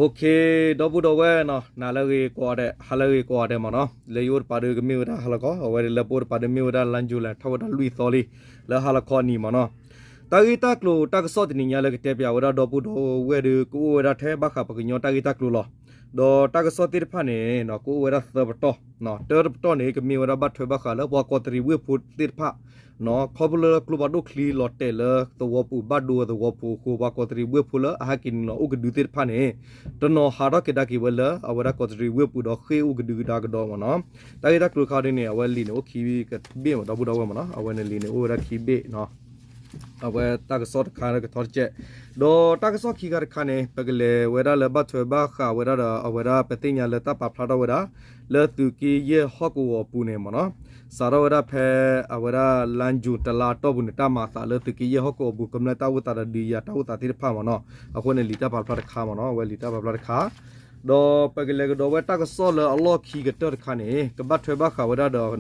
ဒီပုၢ်ဒီဝဲၢ်နီၤ, နၤလၢအဂ့ၤကိးဂၤဒဲး, ဟါလၢအဂ့ၤကိးဂၤဒဲးမ့ၢ်နီၤ, လၢယအိၣ်တပၤဒီးကမ့ၢ်ဝဲဒၣ်ဟါလီၤခီ, အဝဲဒၣ်လၢပအိၣ်တပၤဒီးမ့ၢ်ဝဲဒၣ်လါယူၤလံ ထီၣ်ဝဲဒၣ်လွံၢ်သီလံ, လၢဟါလီၤခီအနံၤမ့ၢ်နီၤ. တၢ်ဂ့ၢ်တၢ်ကျိၤတၢ်ကစီၣ်တနံၤညါလၢကတဲပၠးဝဲဒၣ်ဒီပုၢ်ဒီဝဲၢ်ဒီး ကအိၣ်ဝဲဒၣ်ထဲဘၣ်ဃးပှၤကညီတၢ်ဂ့ၢ်တၢ်ကျိၤလီၤ. ဒီးတၢ်ကစီၣ်သ့ၣ်တဖၣ်န့ၣ် ကအိၣ်ဝဲဒၣ်သၢပတီၢ်, တၢတပတီၢ်န့ၣ် ကမ့ၢ်ဝဲဒၣ်ဘၣ်ထွဲဘၣ်ဃးလၢပှၤကီးတရံးဝ့ၢ်ဖိသ့ၣ်တဖၣ် ခီဖျိလၢကျိဖးဒိၣ်ချံလီၤတဲာ်လၢသဝီပူၤ ဘၣ်ဒိဝဲသဝီပူၤအဃိ ပှၤကီးတရံးဝ့ၢ်ဖိလၢအဟဲက့ၤနုာ်လီၤအိၣ်ကဒုသ့ၣ်တဖၣ်န့ၣ် တနီၤဟးထီၣ်က့ၤဒါက့ၤဝဲလၢအဝဲဒၣ်ကီးတရံးဝ့ၢ်ပူၤဒီးဃ့ၢ်အိၣ်ကဒုကဒါကဒီးမ့ၢ်နီၤ. တၢ်ဂ့ၢ်တၢ်ကျိၤတခါဒ်န့ၣ် အဝဲလံာ်န့ၣ်အိၣ်ခံဘ့ၣ်မ့ၢ်ဒီပုၢ်ဒီဝဲၢ်မ့ၢ်နီၤ, အဝဲန့ၣ်လံာ်န့ၣ်အိၣ်ဝဲဒၣ်ခံဘ့ၣ် အဝဲတၢ်ကစီၣ်တခါကထီတကဲး, ဒီးတၢ်ကစီၣ်ခံခါတခါန့ၣ် ပကလဲၤဝဲဒၣ်လၢဘၣ်ထွဲဘၣ်ဃးဝဲဒၣ်ဒီး အဝဲဒၣ်ပသ့ၣ်ညါလၢတၢ်ပာ်ဖျါထီၣ်ဝဲဒၣ် လၢသုးက့ယဲၢ်ဟီၣ်ကဝီၤအပူၤန့ၣ်မ့ၢ်နီၤ, စးထီၣ်ဝဲဒၣ်ဖဲ အဝဲဒၣ်လါယူၤတလါအတီၢ်ပူၤန့ၣ် တၢ်မၤအသးလၢသုးက့ယဲၢ်ဟီၣ်ကဝီၤအပူၤ ကမျၢၢ်တၢ်အိၣ်သးဒီးဒုးယၤတၢ်အိၣ်သးသ့ၣ်တဖၣ်မ့ၢ်နီၤ, အဃိန့ၣ်လံာ်တၢ်ပာ်ဖျါတခါမ့ၢ်နီၤ, အဝဲလံာ်တၢ်ပာ်ဖျါတခါ ဒီးပကလဲၤကဒီးဝဲတၢ်ကစီၣ်လၢအလီၢ်ခံကတၢၢ်တခါန့ၣ် ကဘၣ်ထွဲဘၣ်ဃးဝဲဒၣ်ဒီး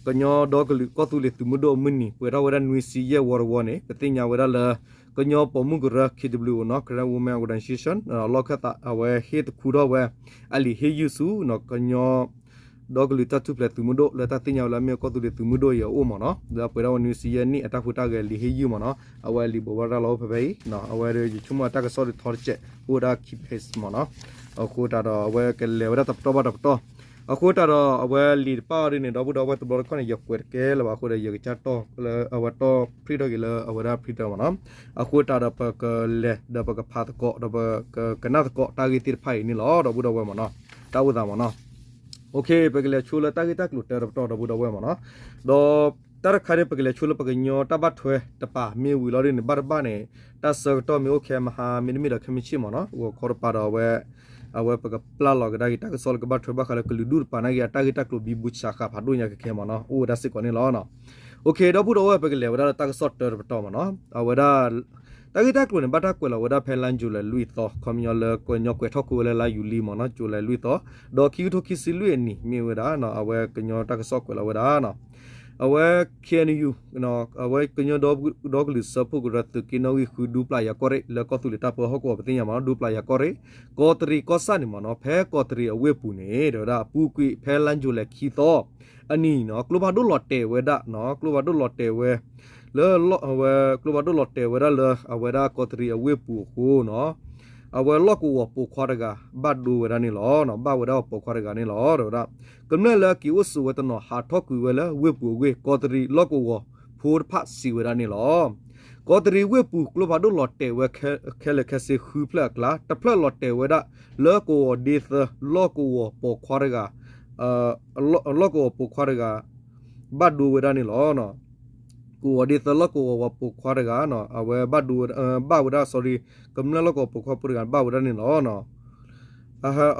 ကညီဒီကလုာ်ကီၢ်သူလ့ၤသုးမုၢ်ဒိၣ်အမုၢ်နံၤ ပှဲၤထီၣ်ဝဲဒၣ်နွံဆံယဲၢ်ဝီတဝီန့ၣ် ပသ့ၣ်ညါဝဲဒၣ်လၢ ကညီပိာ်မုၣ်ကရၢ ခ့တဘျုး Karen Women Organization လီၢ်ခၢၣ်သး အဝဲဟ့ၣ်သခူထီၣ်ဝဲ အလံာ်ဟ့ၣ်ယုၢ်ဆူ ကညီ ဒီကလုာ်တၢ်ထူၣ်ဖျဲးသုးမုၢ်ဒိၣ် လၢတၢ်သ့ၣ်ညါဝဲလၢအမ့ၢ်ကီၢ်သူလ့ၤသုးမုၢ်ဒိၣ်အံၤအအိၣ်မ့ၢ်နီၤ, လၢပှဲၤထီၣ်ဝဲနွံဆံယဲၢ်နံၣ်အတၢ်ဟူးတၢ်ဂဲၤလံာ်ဟ့ၣ်ယုၢ်မ့ၢ်နီၤ, အဝဲလံာ်ဘိးဘၣ်ရၤလီၤအိၣ်ဖဲဖဲအံၤ, အဝဲဒီးယဆိကမိၣ်အတၢ်ကစီၣ်ဒုးထီတစဲး အိၣ်ဝဲဒၣ်ခံ page မ့ၢ်နီၤ, အဃိသတးဒီးအဝဲကလဲၤဝဲဒၣ်တပတီၢ်ဘၣ်တပတီၢ်, အဃိသတးဒီးအဝဲလံာ်တဖၣ်အံၤဒ်န့ၣ် ဒီပုၢ်ဒီဝဲၢ်တဘျီတခီၣ်န့ၣ် ယကွဲးတကဲလၢၤဘၣ်အဃိဒီး ယကစၢ်တီၢ်လၢအဝဲတီၢ် print ထီၣ်က့ၤလၢအဝဲဒၣ် printer မ့ၢ်နီၤ, အဃိသတးဒီးပကလဲၤဒီးပကဖးသကိး ဒီးပကကနၣ်သကိးတၢ်ဂ့ၢ်သ့ၣ်တဖၣ်အံၤန့ၣ်လီၤ ဒီပုၢ်ဒီဝဲၢ်မ့ၢ်နီၤ, တၢ်အိၣ်သးမ့ၢ်နီၤ. ပကလဲၤဆိလၢတၢ်ဂ့ၢ်တၢ်ကျိၤတၢတပတီၢ် ဒီပုၢ်ဒီဝဲၢ်မ့ၢ်နီၤ, ဒီးတၢ်တခါန့ၣ် ပကလဲၤဆိလၢပှၤကညီတၢ်ဘၣ်ထွဲတပၤမ့ၢ်ဝံၤလီၤဒ်န့ၣ် ဘၣ်တဘၣ်န့ၣ် တၢ်ဆၢကတီၢ်မ့ၢ်အိၣ်ခဲမဟါမ့တမ့ၢ်ဒီးခဲမုၢ်ဆ့ၣ်မ့ၢ်နီၤ, ဂီၤခီတပၤဒီးအဝဲ အဝဲပကပျၢ်လီၤကဒါက့ၤတၢ်ကစီၣ်လၢကဘၣ်ထွဲဘၣ်ဃးလၢကလုာ်ဒူၣ်တပၤနာ်က့ၤအတၢ်ဂ့ၢ်တၢ်ကျိၤဘံဘူဆးဃာ်ဖးဒိၣ်ညါကဲခဲမ့ၢ်နီၤ, အိၣ်ဝဲဒၣ်စ့ၢ်ကီးန့ၣ်လီၤ. ဒီပုၢ်ဒီဝဲၢ် ပကလဲၤဝဲဒၣ်လၢတၢ်ကစီၣ်တၢတပတီၢ်မ့ၢ်နီၤ, အဝဲဒၣ် တၢ်ဂ့ၢ်တၢ်ကျိၤန့ၣ် ဘၣ်တၢ်ကွဲးလီၤဝဲဒၣ်ဖဲလါယူၤလံလွံၢ်သီ ခီပညီလၢကညီကွဲးထီၣ်ကွံာ်ဝဲလၢလါယူၤလံမ့ၢ်နီၤ, ယူၤလံလွံၢ်သီ ဒီးခံကထိခံဆံလွံၢ်အနံၣ်မ့ၢ်ဝဲဒၣ် အဝဲကညီတၢ်ကစီၣ်ကွဲးလီၤဝဲဒၣ် အဝဲ KNU အဝဲကညီဒီကလုာ်စၢဖှိၣ်ကရၢသုးက့နီၣ်ဂံၢ်ဃု ဒူပျၢ်ယၤကီၢ်ရ့ၣ် လၢကီၢ်သူလ့ၤတၢ်ပၢဟီၣ်ကဝီၤပသ့ၣ်ညါမ့ၢ်နီၤ, ဒူပျၢ်ယၤကီၢ်ရ့ၣ် ကီးတရံးကီၢ်ဆၣ်န့ၣ်မ့ၢ်နီၤ, ဖဲကီးတရံးအဝ့ၢ်ပူၤန့ၣ် တဲဝဲဒၣ်အပူၤကွံာ်ဖဲလါယူၤလံခံသီ အနံၤနီၤ, ကျိဖးဒိၣ်လီၤတဲာ်ဝဲဒၣ်နီၤ, ကျိဖးဒိၣ်လီၤတဲာ်ဝဲ လၢ အဝဲကျိဖးဒိၣ်လီၤတဲာ်ဝဲဒၣ်လၢအဝဲဒၣ်ကီးတရံးအဝ့ၢ်ပူၤအဃိနီၤ, အဝဲလီၢ်ကဝီၤပိာ်ခွါတဂၤ ဘၣ်ဒိဝဲဒၣ်န့ၣ်လီၤ. ဘၣ်ဝဲဒၣ်ပိာ်ခွါတဂၤန့ၣ်လီၤ. တဲဝဲဒၣ် ကမျၢၢ်လၢအက့ၤအိၣ်ဆိးဝဲတနီၤ ဟးထီၣ်ကွံာ်ဝဲလၢဝ့ၢ်ပူၤအဂ့ၢ် ကီးတရံးလီၢ်ကဝီၤဖိတဖၣ်စံးဝဲဒၣ်န့ၣ်လီၤ. ကီးတရံးဝ့ၢ်ပူၤ ကျိဖးဒိၣ်လီၤတဲာ်ဝဲခဲလၢာ်ခဲဆ့ဃုဖျၢၣ်အကျါ, တဖျၢၣ်လီၤတဲာ်ဝဲဒၣ် လၢကဝီၤဒ့သၢလီၢ်ကဝီၤပိာ်ခွါတဂၤ လီၢ်ကဝီၤပိာ်ခွါတဂၤ ဘၣ်ဒိဝဲဒၣ်န့ၣ်လီၤ. ကဝီၤဒ့သၢလီၢ်ကဝီၤပိာ်ခွါတဂၤ အဝဲဘၣ်ဒိဝဲ ဘၣ်ဝဲဒၣ် sorry ကမျၢၢ်လီၢ်ကဝီၤပိာ်ခွါဖိတဂၤ ဘၣ်ဝဲဒၣ်န့ၣ်လီၤ.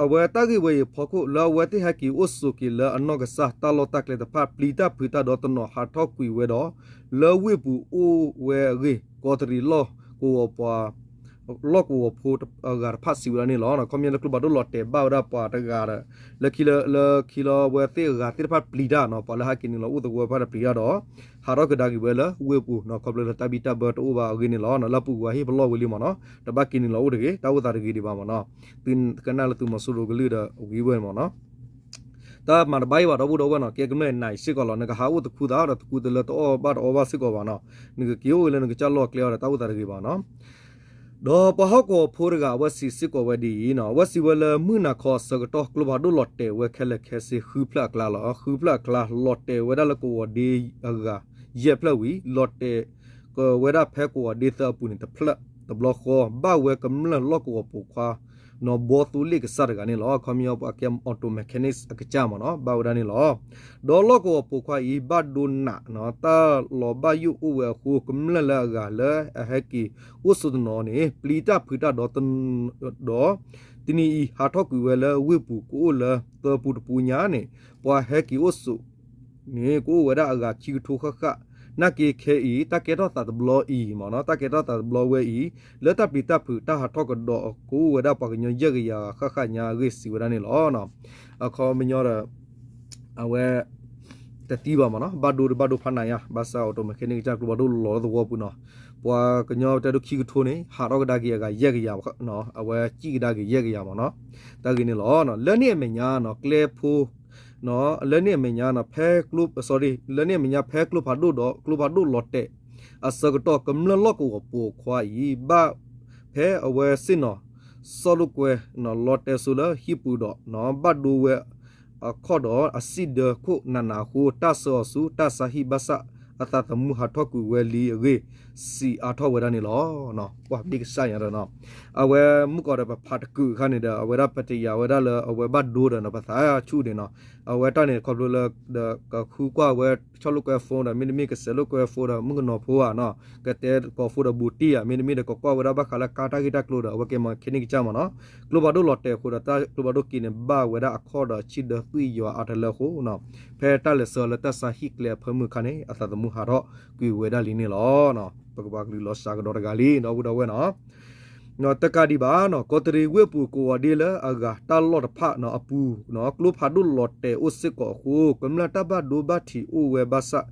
အဝဲတၢ်ဂ့ၢ်ဝဲအံၤအဖီခိၣ် လၢအဝဲသ့ၣ်ဟဲက့ၤအိၣ်ဆိးက့ၤလၢအနီၢ်ကစၢ်တၢ်လီၢ်တၢ်ကျဲတဖၣ် ပျံၤတၢ်ဖုးတၢ်ဒီးတနီၤဟးထီၣ်ကွံာ်ဝဲဒီး လၢဝ့ၢ်ပူၤအိၣ်ဝဲအဂ့ၢ် ကီးတရံးလီၢ်ကဝီၤပှၤ လီၢ်ကဝီၤဖိအဂၤတဖၣ်စံးဝဲဒၣ်န့ၣ်လီၤ. ခီပညီလၢကျိဖးဒိၣ်လီၤတဲာ်ဘၣ်ဝဲဒၣ်ပှၤတဂၤဒီး လၢခံလၢ လၢခံလၢအဝဲသ့ၣ်အဂၤသ့ၣ်တဖၣ်ပျံၤတၢ်နီၤ, ပှၤလၢဟဲက့ၤနုာ်လီၤအိၣ်သဝီတဖၣ်ဒီးပျံၤတၢ်ဒီး ဟးထီၣ်ကဒါက့ၤဝဲလၢဝ့ၢ်ပူၤနီၤ, ခီဖျိလၢတၢ်ဘံၣ်တၢ်ဘၢတအိၣ်ဘၣ်အဂ့ၢ်န့ၣ်လီၤ. လၢအပူၤကွံာ်ဟ့ၣ်ပလီၢ်ဝံၤလံမ့ၢ်နီၤ, တဘၣ်က့ၤနုာ်လီၤအိၣ်တဂ့ၤ, တၢ်အိၣ်သးတဂ့ၤဒံးဘၣ်မ့ၢ်နီၤ, သုကနၣ်လၢသုးမီၤစိရိၤကလုၢ်ဒီးဝံၤဝဲမ့ၢ်နီၤ တၢ်မၤတဘၣ်အံၤဘၣ် ဒီပုၢ်ဒီဝဲၢ်နီၤ, ကဲကမျၢၢ်နၤအံၤစ့ၢ်ကီးလီၤ, နကဟးအိၣ်သခူသးဒီးသခူတလၢတအီၣ်ဘၣ်တအီဘၣ်စ့ၢ်ကီးဘၣ်နီၤ, နကက့ၤအိၣ်ဝဲလၢနကစၢ်လီၢ်ကျဲအီၤဒီးတၢ်အိၣ်သးတဂ့ၤဘၣ်နီၤ. ဒီးပှၤဟီၣ်ကဝီၤဖိတဂၤ အဝဲစံးစ့ၢ်ကီးဝဲဒ်အံၤနီၤ, အဝဲစံးဝဲလၢမုၢ်နၤခီအဆၢကတီၢ် ကျိဖးဒိၣ်လီၤတဲာ်ဝဲခဲလၢာ်ခဲဆ့ဃုဖျၢၣ်အကျါလီၤ. ဃုဖျၢၣ်အကျါ လီၤတဲာ်ဝဲဒၣ်လၢကဝီၤဒ့အဂၤ ယဲၢ်ဖျၢၣ်ဝံၤ လီၤတဲာ်ကဝဲဒၣ်ဖဲကဝီၤဒ့သၢအပူၤန့ၣ် တဖျၢၣ်တဘျီဃီ ဘၣ်ဝဲကမျၢၢ်လီၢ်ကဝီၤပိာ်ခွါ နီၢ်ဘီသိလ့ၣ်ကစၢ်တဂၤန့ၣ်လီၤ. ခီပညီပှၤကဲ auto mechanics အကစၢ်မ့ၢ်နီၤ, ဘၣ်ဝဲဒၣ်န့ၣ်လီၤ. ဒီးလီၢ်ကဝီၤပိာ်ခွါအံၤ ဘၣ်ဒိနး တၢ်လီၤဘၣ်ယိၣ်အိၣ်ဝဲအဃိ ကမျၢၢ်လၢအဂၤလၢအဟဲက့ၤအိၣ်ဆိးတနီၤန့ၣ် ပျံၤတၢ်ဖုးတၢ်ဒီး ဒီး တနံၤအံၤ ဟးထီၣ်ကွံာ်ဝဲလၢဝ့ၢ်ပူၤ ကအိၣ်လၢသၢပူတပူညါန့ၣ် ပှၤဟဲက့ၤအိၣ်ဆိး န့ၣ် ကအိၣ်ဝဲဒၣ်အဂၤခံကထိဃၣ်ဃၣ်, နာ်က့ခဲအံၤ တၢ်ကဲထီၣ်သးတဘျီအံၤမ့ၢ်နီၤ, တၢ်ကဲထီၣ်သးတဘျီဝဲအံၤ လၢတၢ်ပျံၤတၢ်ဖုးတၢ်ဟးထီၣ်ကဒီး ကအိၣ်ဝဲဒၣ်ပှၤကညီယဲၢ်ကယၤဂၤဃၣ်ဃၣ်ညါအဂ့ၢ်စံးဝဲဒၣ်န့ၣ်လီၤ. အခီပညီဒီး အဝဲ တသံဘၣ်မ့ၢ်နီၤ, ဘၣ်ဒိဒီးဘၣ်ဒိဖးနးညါ, ဘၣ်ဆၣ် auto mechanic ကစၢ်ကျိဖးဒိၣ်လီၤလၢသဝီပူၤနီၤ, ပှၤကညီတဲဒိခံကထိန့ၣ် ဟးထီၣ်ကဒါက့ၤအဂၤယဲၢ်ကယၤ, အဝဲစံၣ်ကဒါက့ၤယဲၢ်ကယၤမ့ၢ်နီၤ. တၢ်ဂ့ၢ်န့ၣ်လီၤ. လၢန့ၣ်အမဲာ်ညါနီၤ ကျဲဖိ လၢန့ၣ်အမဲာ်ညါနီၤ ဖဲ sorry လၢန့ၣ်အမဲာ်ညါ ဖဲကျိဖးဒိၣ်ဒီး ကျိဖးဒိၣ်လီၤတဲာ်အဆၢကတီၢ် ကမျၢၢ်လီၢ်ကဝီၤပိာ်ခွါအံၤ ဘၣ်ဖဲအဝဲစ့ၣ်နီၤ စီၣ်လိာ်ကွဲ လီၤတဲာ်ဆိလၢဟံၣ်ပူၤဒီး ဘၣ်ဒိဝဲအခီၣ်ဒီးအစံၣ်ဒၢခိၣ်နးနးအဃိ တၢ်ဆှၢအီၤဆူတၢ်ဆါဟံၣ်ဘၣ်ဆၣ် အသးသမူဟးထီၣ်ကွံာ်ဝဲလံအဂ့ၢ် စံးအါထီၣ်ဝဲဒၣ်န့ၣ်လီၤ. ပှၤဘၣ်ကစၢ်ညါဒီးနီၤ အဝဲမုၢ်ကီးဒီးပဖးတကုာ်အခါန့ၣ်ဒီး အဝဲဒၣ်ပတယာ်ဝဲဒၣ်လၢအဝဲဘၣ်ဒိဒီးနီၤ ပသးဆူၣ်န့ၣ်နီၤ အဝဲတၢ်န့ၣ်ခီဖျိလၢ ဒီးကဃုကွၢ်ဝဲ ဆီၣ်လိာ်ကွဲ phone ဒီး မ့တမ့ၢ်ကစဲးလိာ်ကွဲ phone ဒီး မုၣ်ကနီၤဖိဧါနီၤ ကတဲကိး phone ဒီးဘူးတံၢ်ဧါ မ့တမ့ၢ်ဒီးကကွၢ်ဝဲဒၣ်ဘၣ်ဃးလၢကါတၢ်ဂ့ၢ်တၢ်ကျိၤဒီး အဝဲကဲမၤခဲနံၣ်ကစၢ်မ့ၢ်နီၤ ကျိဖးဒိၣ်လီၤတဲာ်အဃိဒီး တၢ်ကျိဖးဒိၣ်က့ၤန့ၣ် ဘၣ်ဝဲဒၣ်အခီၣ်ဒီးအစံၣ်ဒၢသွံၣ်ယွၤအါတလၢအဃိနီၤ ဖဲတၢ်လဲၤဆှၢလၢတၢ်ဆါဟံၣ်ကျဲအဖၢမုၢ်အခါန့ၣ် အသးသမူဟးထီၣ်ကွံာ်ဝဲဒၣ်လံန့ၣ်လီၤ. ပကဘၣ်ကလုာ်လီၤစှၤကဒီးတဂၤလံ ဒီပုၢ်ဒီဝဲၢ်နီၤ တကးဒံးဘၣ်နီၤ ကီးတရံးဝ့ၢ်ပူၤကဝီၤဒ့လၢအဂၤတၢ်လီၢ်တဖၣ်နီၤအပူၤနီၤ ကျိဖးဒိၣ်လီၤတဲာ်အိၣ်စ့ၢ်ကီးအဃိ ကမျၢၢ်တၢ်ဘၣ်ဒိဘၣ်ထံးအိၣ်ဝဲဘၣ်ဆၣ်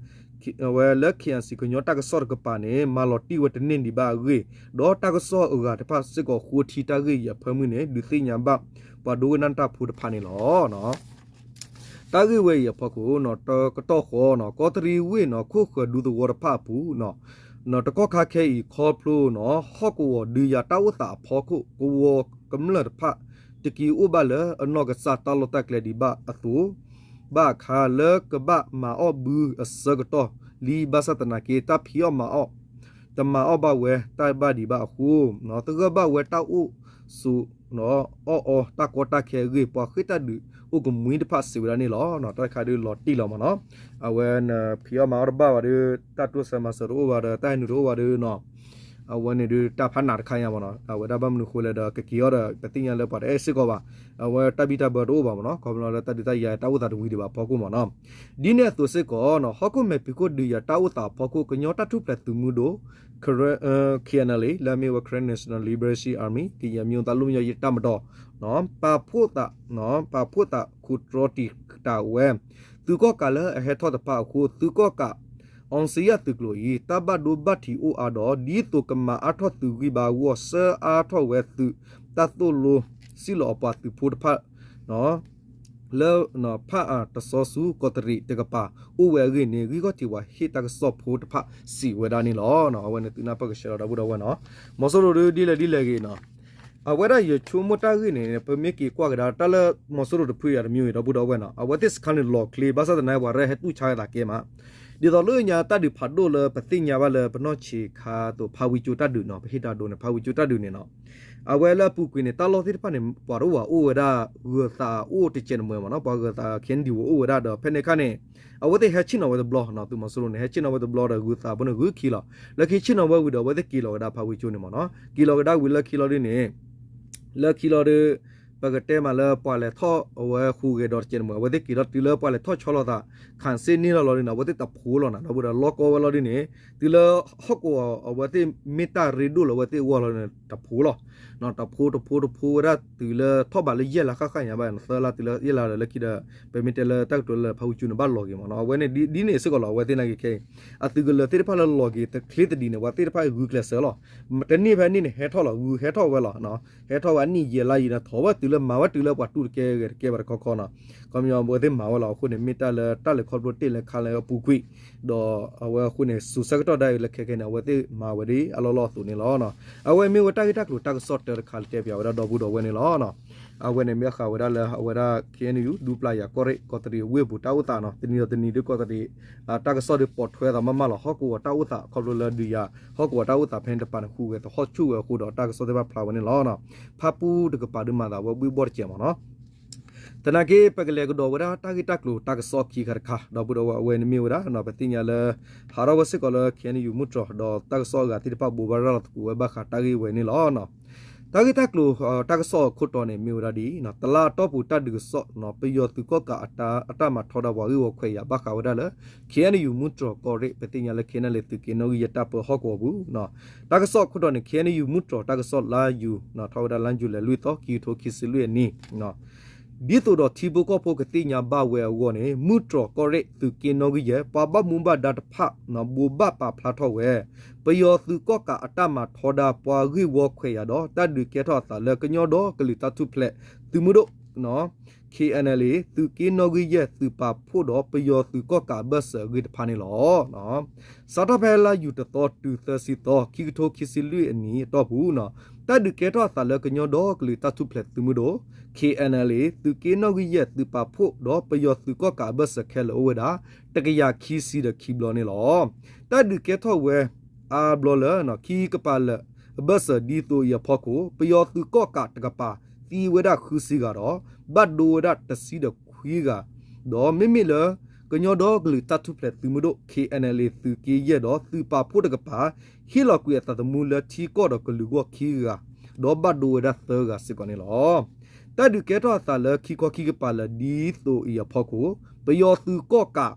ဝဲလၢ ခ့ၣ်အဲၣ်စံၣ် ကညီတၢ်ကစီၣ်တကပၤန့ၣ် မၤလီၤတံၢ်ဝဲတန့ၢ်ဒံးဘၣ်အဂ့ၢ် ဒီးတၢ်ကစီၣ်အဂၤတဖၣ်စ့ၢ်ကီးဃိထံတၢ်ဂ့ၢ်အံၤအဖၢမုၢ်န့ၣ် ဒုးသ့ၣ်ညါဘၣ်ပှၤဒိကနၣ်တၢ်ဖိတဖၣ်န့ၣ်လီၤ. တၢ်ဂ့ၢ်ဝဲအံၤအဖီခိၣ်နီၤ တကတီၢ်ဃီနီၤ ကီးတရံးဝ့ၢ်နီၤ ခိၣ်ဃၢၤဒူသဝီတဖၣ်အပူၤနီၤ တကီၢ်ခါခဲအံၤခီဖျိနီၤ ဟီၣ်ကဝီၤဒုးယၤတၢ်အိၣ်သးအဖီခိၣ် ကဝီၤကမျၢၢ်တဖၣ် တက့ၤအိၣ်ဘၣ်လၢအနီၢ်ကစၢ်တၢ်လီၢ်တၢ်ကျဲဒံးဘၣ်အသိး ဘၣ်အခါလၢကဘၣ်မၤအီၣ်ဘုအဆၢကတီၢ်လံ ဘၣ်ဆၣ်သနာ်က့ တၢ်ဖံးအီၣ်မၤအီၣ် တမၤအီၣ်ဘၣ်ဝဲတၢ်ဘၣ်ဒံးဘၣ်အဃိ တဂၢၢ်ဘၣ်ဝဲတၢ်အိၣ်ဆိး အီၣ်အီတၢ်ကီတၢ်ခဲအဂ့ၢ် ပှၤဃ့ၢ်တၢ်ဒုးအိၣ်ကမှံတဖၣ်စံးဝဲဒၣ်န့ၣ်လီၤ. တၢ်တခါဒုးလီၤတံၢ်လီၤမ့ၢ်နီၤ အဝဲနဖံးအီၣ်မၤအီၣ်တဘၣ်ဘၣ်ဒီး တၢ်တိစၢၤမၤစၢၤတအိၣ်ဘၣ်ဒီး တၢ်ဟဲနုာ်တအိၣ်ဘၣ်ဒီးနီၤ အဝဲန့ၣ်ဒုးတၢ်ဖးနးတခါညါမ့ၢ်နီၤ အဝဲဒၣ်ဘၣ်မနုၤဃိလဲၣ်ဒီး ကက့ၤအီၤဒီး ပသ့ၣ်ညါလၢပှၤတအဲၣ်စ့ၢ်ကီးဘၣ် အဝဲတၢ်ဘံၣ်တၢ်ဘၢတအိၣ်ဘၣ်မ့ၢ်နီၤ ခီဖျိလၢတၢ်ဒုးတၢ်ယၤတၢ်အိၣ်သးတဝံၤဒံးဘၣ်အဖီခိၣ်မ့ၢ်နီၤ ဒ်န့ၣ်အသိးစ့ၢ်ကီးနီၤ ဟီၣ်ခိၣ်မဲာ်ဖံးခိၣ်ဒုးယၤတၢ်အိၣ်သးအဖီခိၣ် ကညီတၢ်ထူၣ်ဖျဲးသုးမုၢ်ဒိၣ် ခ့ၣ်အဲၣ်အန်အယ်လ််အေ လၢအမ့ၢ်ဝဲ Karen National Liberation Army ကယဲၢ်မံၤအိၣ်သးလၢမ့ၢ်ယဲၢ်တၢ်မတီၤ ပာ်ဖှိၣ်သး ပာ်ဖှိၣ်သးခူတြီတံာ်တာ်ဝဲ သုးကီၣ်ကးလၢအဟဲထီၣ်တဖၣ်အဃိ သုးကီၣ်ကး အောင်ဇေယျ သုးကျိၤအံၤ တၢ်ဘၣ်ဒိဘၣ်ထံးအိၣ်အါဒီး ဒ်သိးကမၤအါထီၣ်သုးဂံၢ်ဘါအဂီၢ် ဆှၢအါထီၣ်ဝဲသုးတၢ်သိၣ်လိစံၣ်လီၤအပှၤသုးဖိတဖၣ် လၢ ဖးအါတစီဆူကီးတရံးတကပၤ အိၣ်ဝဲအဂ့ၢ်န့ၣ် ဂံၢ်ခီၣ်ထံးပှၤဟ့ၣ်တၢ်ကစီၣ်ဖိတဖၣ်စံးဝဲဒၣ်န့ၣ်လီၤ. အဝဲန့ၣ်သုနၢ်ပၢၢ်ကဆှဲလီၤဒီပုၢ်ဒီဝဲၢ်နီၤ မီၤစိရိၤဒုးဒ်လဲၣ်ဒ်လဲၣ်ဂ့ၤနီၤ အဝဲဒၣ်ယဆိကမိၣ်တၢ်ဂ့ၢ်န့ၣ် ပမ့ၢ်က့ၤကွၢ်ကဒါ တၢ်လၢမီၤစိရိၤတဖုအံၤတမံၤအံၤ ဒီပုၢ်ဒီဝဲၢ်နီၤ အဝဲသ့ၣ်စခါန့ၣ်လီၤချ့ ဘၣ်ဆၣ်သနာ်က့ ပှၤရဲၣ်ဟဲတူၢ်ဆါဝဲသးကဲမး ဒ်သိးလၢညါတၢ်ဒုးဖးဒိၣ်လၢပသ့ၣ်ညါဘၣ်လၢ ပနီၢ်ဆံးခါအသိး ဖးဝံကၠိတၢ်ဒုးနီၤ ပဟ့ၣ်တၢ်ဒိးန့ၣ် ဖးဝံကၠိတၢ်ဒုးန့ၣ်နီၤ အဝဲလၢအပူၤကွံာ်န့ၣ် တၢ်လီၢ်သ့ၣ်တဖၣ်န့ၣ် ပှၤတအိၣ်ဘၣ်အိၣ်ဝဲဒၣ် ဂၢၤသးအိၣ်တကဲးန့ၣ်မ့ၢ်မ့ၢ်နီၤ ပှၤဂၢၤသး ခ့ၣ်အဲၣ်ယူၣ် အိၣ်ဝဲဒၣ်ဒီး ဖဲန့ၣ်အခါန့ၣ် အဝဲသ့ၣ်ဟဲဆ့ၣ်နီၤဝဲတဘျီနီၤ သုးမီၤစိရိၤန့ၣ် ဟဲဆ့ၣ်နီၤဝဲတဘျီဒီး ဂုၤသးဖိန့ၣ်ဂုၤခံလီၤ လၢခံဆ့ၣ်နီၤဝဲဝံၤဒီး အဝဲသ့ၣ်က့ၤလီၤကဒါဖးဝံကၠိန့ၣ်မ့ၢ်နီၤ က့ၤလီၤကဒါဝံၤလၢခံလီၤဒ်န့ၣ် လၢခံလီၤဒီး ပကတဲမးလၢပှၤလဲၤထီၣ်အဝဲဟူးဂဲၤဒီးတကဲးန့ၣ်မ့ၢ် အဝဲသ့ၣ်က့ၤလီၤတုၤလၢပှၤလဲၤထီၣ်ဆီလီၤသး ခးစ့ၣ်န့ၢ်လီၤလီၤဒ်န့ၣ် အဝဲသ့ၣ်တဖိလီၤနီၤ ဒီပုၢ်ဒီးလီၢ်ကီဝဲလီၤဒ်န့ၣ် တုၤလၢဟီၣ်ကဝီၤအဝဲသ့ၣ်မ့ၢ်တၢ်ရ့ဒိၣ်လၢအဝဲသ့ၣ်အဂီၢ်လီၤန့ၣ် တဖိလီၤ တဖိတဖိတဖိဝဲဒၣ်တုၤလၢထီၣ်ဘးလၢယဲၢ်လါဃၣ်ဃၣ်ညါဘၣ် သၢလါတုၤလၢယဲၢ်လါဒီးလၢခံဒီး ပမ့ၢ်တဲလၢတၢ်ကတိၤလၢဖးဝံကၠိန့ၣ် ဘၣ်လီၤက့ၤမ့ၢ်နီၤ အဝဲန့ၣ်ဒ်န့ၣ်စ့ၢ်ကီးလီၤ အဝဲသ့ၣ်နာ်က့ၤခဲအံၤ အသုးကလၢၤသ့ၣ်တဖၣ်လၢလီၤက့ၤတချ့သဒံးန့ၣ် ပှၤသ့ၣ်တဖၣ်ဂုာ်ကျဲးစၢးလီၤ တန့ၢ်ဖဲန့ၣ်န့ၣ် ဟဲထီၣ်လီၤ ဂုၤဟဲထီၣ်ဝဲလီၤ ဟဲထီၣ်ဝဲအနံၣ်ယဲၢ်လါယံၤန့ၣ် ထီၣ်ဝဲတုၤလၢမၤဝဲတုၤလၢပှၤတူၢ်တကဲဂဲၤတကဲဘၣ်တခီခီနီၤ ခီပညီအဝဲသ့ၣ်မၤဝဲလီၤ အဃိန့ၣ် မ့ၢ်တၢ်လၢတၢ်လဲၤခီဖျိတ့ၢ်လၢခါလၢအပူၤကွံာ် ဒီးအဝဲအဃိန့ၣ် စူးစဲကတီၢ်ဒၣ်အံၤလၢခဲခဲန့ၣ် အဝဲသ့ၣ်မၤဝဲဒ်အလီၢ်လီၢ်အသိးန့ၣ်လီၤ. အဝဲမ့ၢ်ဝဲတၢ်ဂ့ၢ်တၢ်ကျိၤတၢ်ကစီၣ်တၢတခါလၢတဲပၠးဝဲဒၣ်ဒီပုၢ်ဒီဝဲၢ်န့ၣ်လီၤ. အဝဲန့ၣ်မ့ၢ်ဃးဝဲဒၣ်လၢအဝဲဒၣ် ခ့ၣ်အဲၣ်ယူၣ် ဒူပျၢ်ယၤကီၢ်ရ့ၣ် ကီးတရံးဝ့ၢ်ပူၤတၢ်အိၣ်သးနီၤ တနံၤဒီးတနံၤဒ်ကီးတရံး တၢ်ကစီၣ်ဒ်ပိာ်ထွဲသးမးမးလီၤ ဟီၣ်ကဝီၤတၢ်အိၣ်သး ခီဖျိလၢဒုးယၤ ဟီၣ်ကဝီၤတၢ်အိၣ်သးဖဲန့ၣ်တပၤန့ၣ် ဟူးဂဲၤသဟီၣ်ဆူၣ်ဝဲအဃိဒီး တၢ်ကစီၣ်သ့ၣ်တဖၣ်ဖျါဝဲန့ၣ်လီၤ. ဖၣ်ပူၣ်တကပၤဒ်မၤသးဝဲဘှ့ၣ်ဘှီၣ်တကဲးမ့ၢ်နီၤ သနာ်က့ ပကလဲၤကဒီးဝဲဒၣ်တၢ်ဂ့ၢ်တၢ်ကျိၤတၢ်ကစီၣ်ခံခါတခါ ဒီပုၢ်ဒီဝဲၢ် အဝဲန့ၣ်မ့ၢ်ဝဲဒၣ် ပသ့ၣ်ညါလၢ ဟးထီၣ်ဝဲစ့ၢ်ကီးလၢ ခ့ၣ်အဲၣ်ယူၣ် မုၢ်တြီၤ ဒီးတၢ်ကစီၣ်အဂၤသ့ၣ်တဖၣ်ဘိးဘၣ်ရၤလီၤသကိးဝဲဘၣ်ဃးတၢ်ဂ့ၢ်ဝဲန့ၣ်လီၤ. တၢ်ဂ့ၢ်တၢ်ကျိၤ တၢ်ကစီၣ်အခိၣ်တီန့ၣ် မ့ၢ်ဝဲဒၣ်ဒ်အံၤ, တလါအတီၢ်ပူၤတၢ်ဒုးကစီၣ် ပယီၤသုးကီၣ်ကးအတၢ်မၤထီဒါပှၤဂ့ၢ်ဝီခွဲးယာ် ဘၣ်ဃးဝဲဒၣ်လၢ ခ့ၣ်အဲၣ်ယူၣ် မုၢ်တြီၤကီၢ်ရ့ၣ် ပသ့ၣ်ညါလၢ ခ့ၣ်အဲၣ်ယူၣ် သုးက့နီၣ်ဂံၢ်ယဲၢ်တၢ်ပၢဟီၣ်ကဝီၤပူၤ တၢ်ကစီၣ်အခိၣ်တီန့ၣ် ခ့ၣ်အဲၣ်ယူၣ် မုၢ်တြီၤ တၢ်ကစီၣ်လါယူၤ ထီၣ်ဝဲဒၣ်လါယူၤလံလွံၢ်သီ ခံကထိခံဆံလွံၢ်အနံၣ် ဒ်သိးဒီးထံဖိကီၢ်ဖိကသ့ၣ်ညါဘၣ်ဝဲအဂီၢ်န့ၣ် မုၢ်တြီၤကီၢ်ရ့ၣ်သုးက့နီၣ်ဂံၢ်ယဲၢ် ပှၤဘၣ်မူဘၣ်ဒါတဖၣ် ဘိးဘၣ်ပာ်ဖျါထီၣ်ဝဲ ပယီၤသုးကီၣ်ကးအတၢ်မၤထီဒါ ပှၤဂ့ၢ်ဝီခွဲးယာ်ဒီး တၢ်ဒုးကဲထီၣ်အသးလၢကညီဒီကလုာ်တၢ်ထူၣ်ဖျဲးသုးမုၢ်ဒိၣ် ခ့ၣ်အဲၣ်အဲၣ်လ်အ့ သုးက့နီၣ်ဂံၢ်ယဲၢ် သုးပာ်ဖှိၣ်ဒီးပယီၤသုးကီၣ်ကးအဘၢၣ်စၢၤအဂ့ၢ်တဖၣ်န့ၣ်လီၤ. စးထီၣ်ဖဲလါယူၤတသီ တုၤသၢဆံသီ ခံကထိခံဆံလွံၢ်အနံၣ်အတီၢ်ပူၤ တၢ်ဒုးကဲထီၣ်အသးလၢကညီဒီကလုာ်တၢ်ထူၣ်ဖျဲးသုးမုၢ်ဒိၣ် ခ့ၣ်အဲၣ်အဲၣ်လ်အ့ သုးက့နီၣ်ဂံၢ်ယဲၢ် သုးပာ်ဖှိၣ်ဒီးပယီၤသုးကီၣ်ကးအဘၢၣ်စၢၤခဲလၢာ်အိၣ်ဝဲဒၣ် တကယၤခံဆံဒီးခံဘျီန့ၣ်လီၤ. တၢ်ဒုးကဲထီၣ်ဝဲအါဘျီလၢ ခံကပၤလၢာ်အဘၢၣ်စၢၤဒ်သိးအံၤအဖီခိၣ် ပယီၤသုးကီၣ်ကးတကပၤ သံဝဲဒၣ်ဃုဆံဂၤဒီး ဘၣ်ဒိဝဲဒၣ်တဆံဒီးခွံဂၤ ဒီးမ့မ့ၢ်လၢ ကညီဒီကလုာ်တၢ်ထူၣ်ဖျဲးသုးမုၢ်ဒိၣ် ခ့ၣ်အဲၣ်အဲၣ်လ်အ့ သုးက့ယဲၢ်ဒီးသုးပာ်ဖှိၣ်တကပၤ ဟ့ၣ်လီၤကွံာ်အသးသမူလၢထံကီၢ်ဒီးကလုာ်အဂီၢ်ခံဂၤ ဒီးဘၣ်ဒိဝဲဒၣ်သၢဂၤစ့ၢ်ကီးန့ၣ်လီၤ. တၢ်ဒုးကဲထီၣ်အသးလၢခံခီခံကပၤလၢာ်ဒ်သိးအံၤအဖီခိၣ် ပယီၤသုးကီၣ်ကး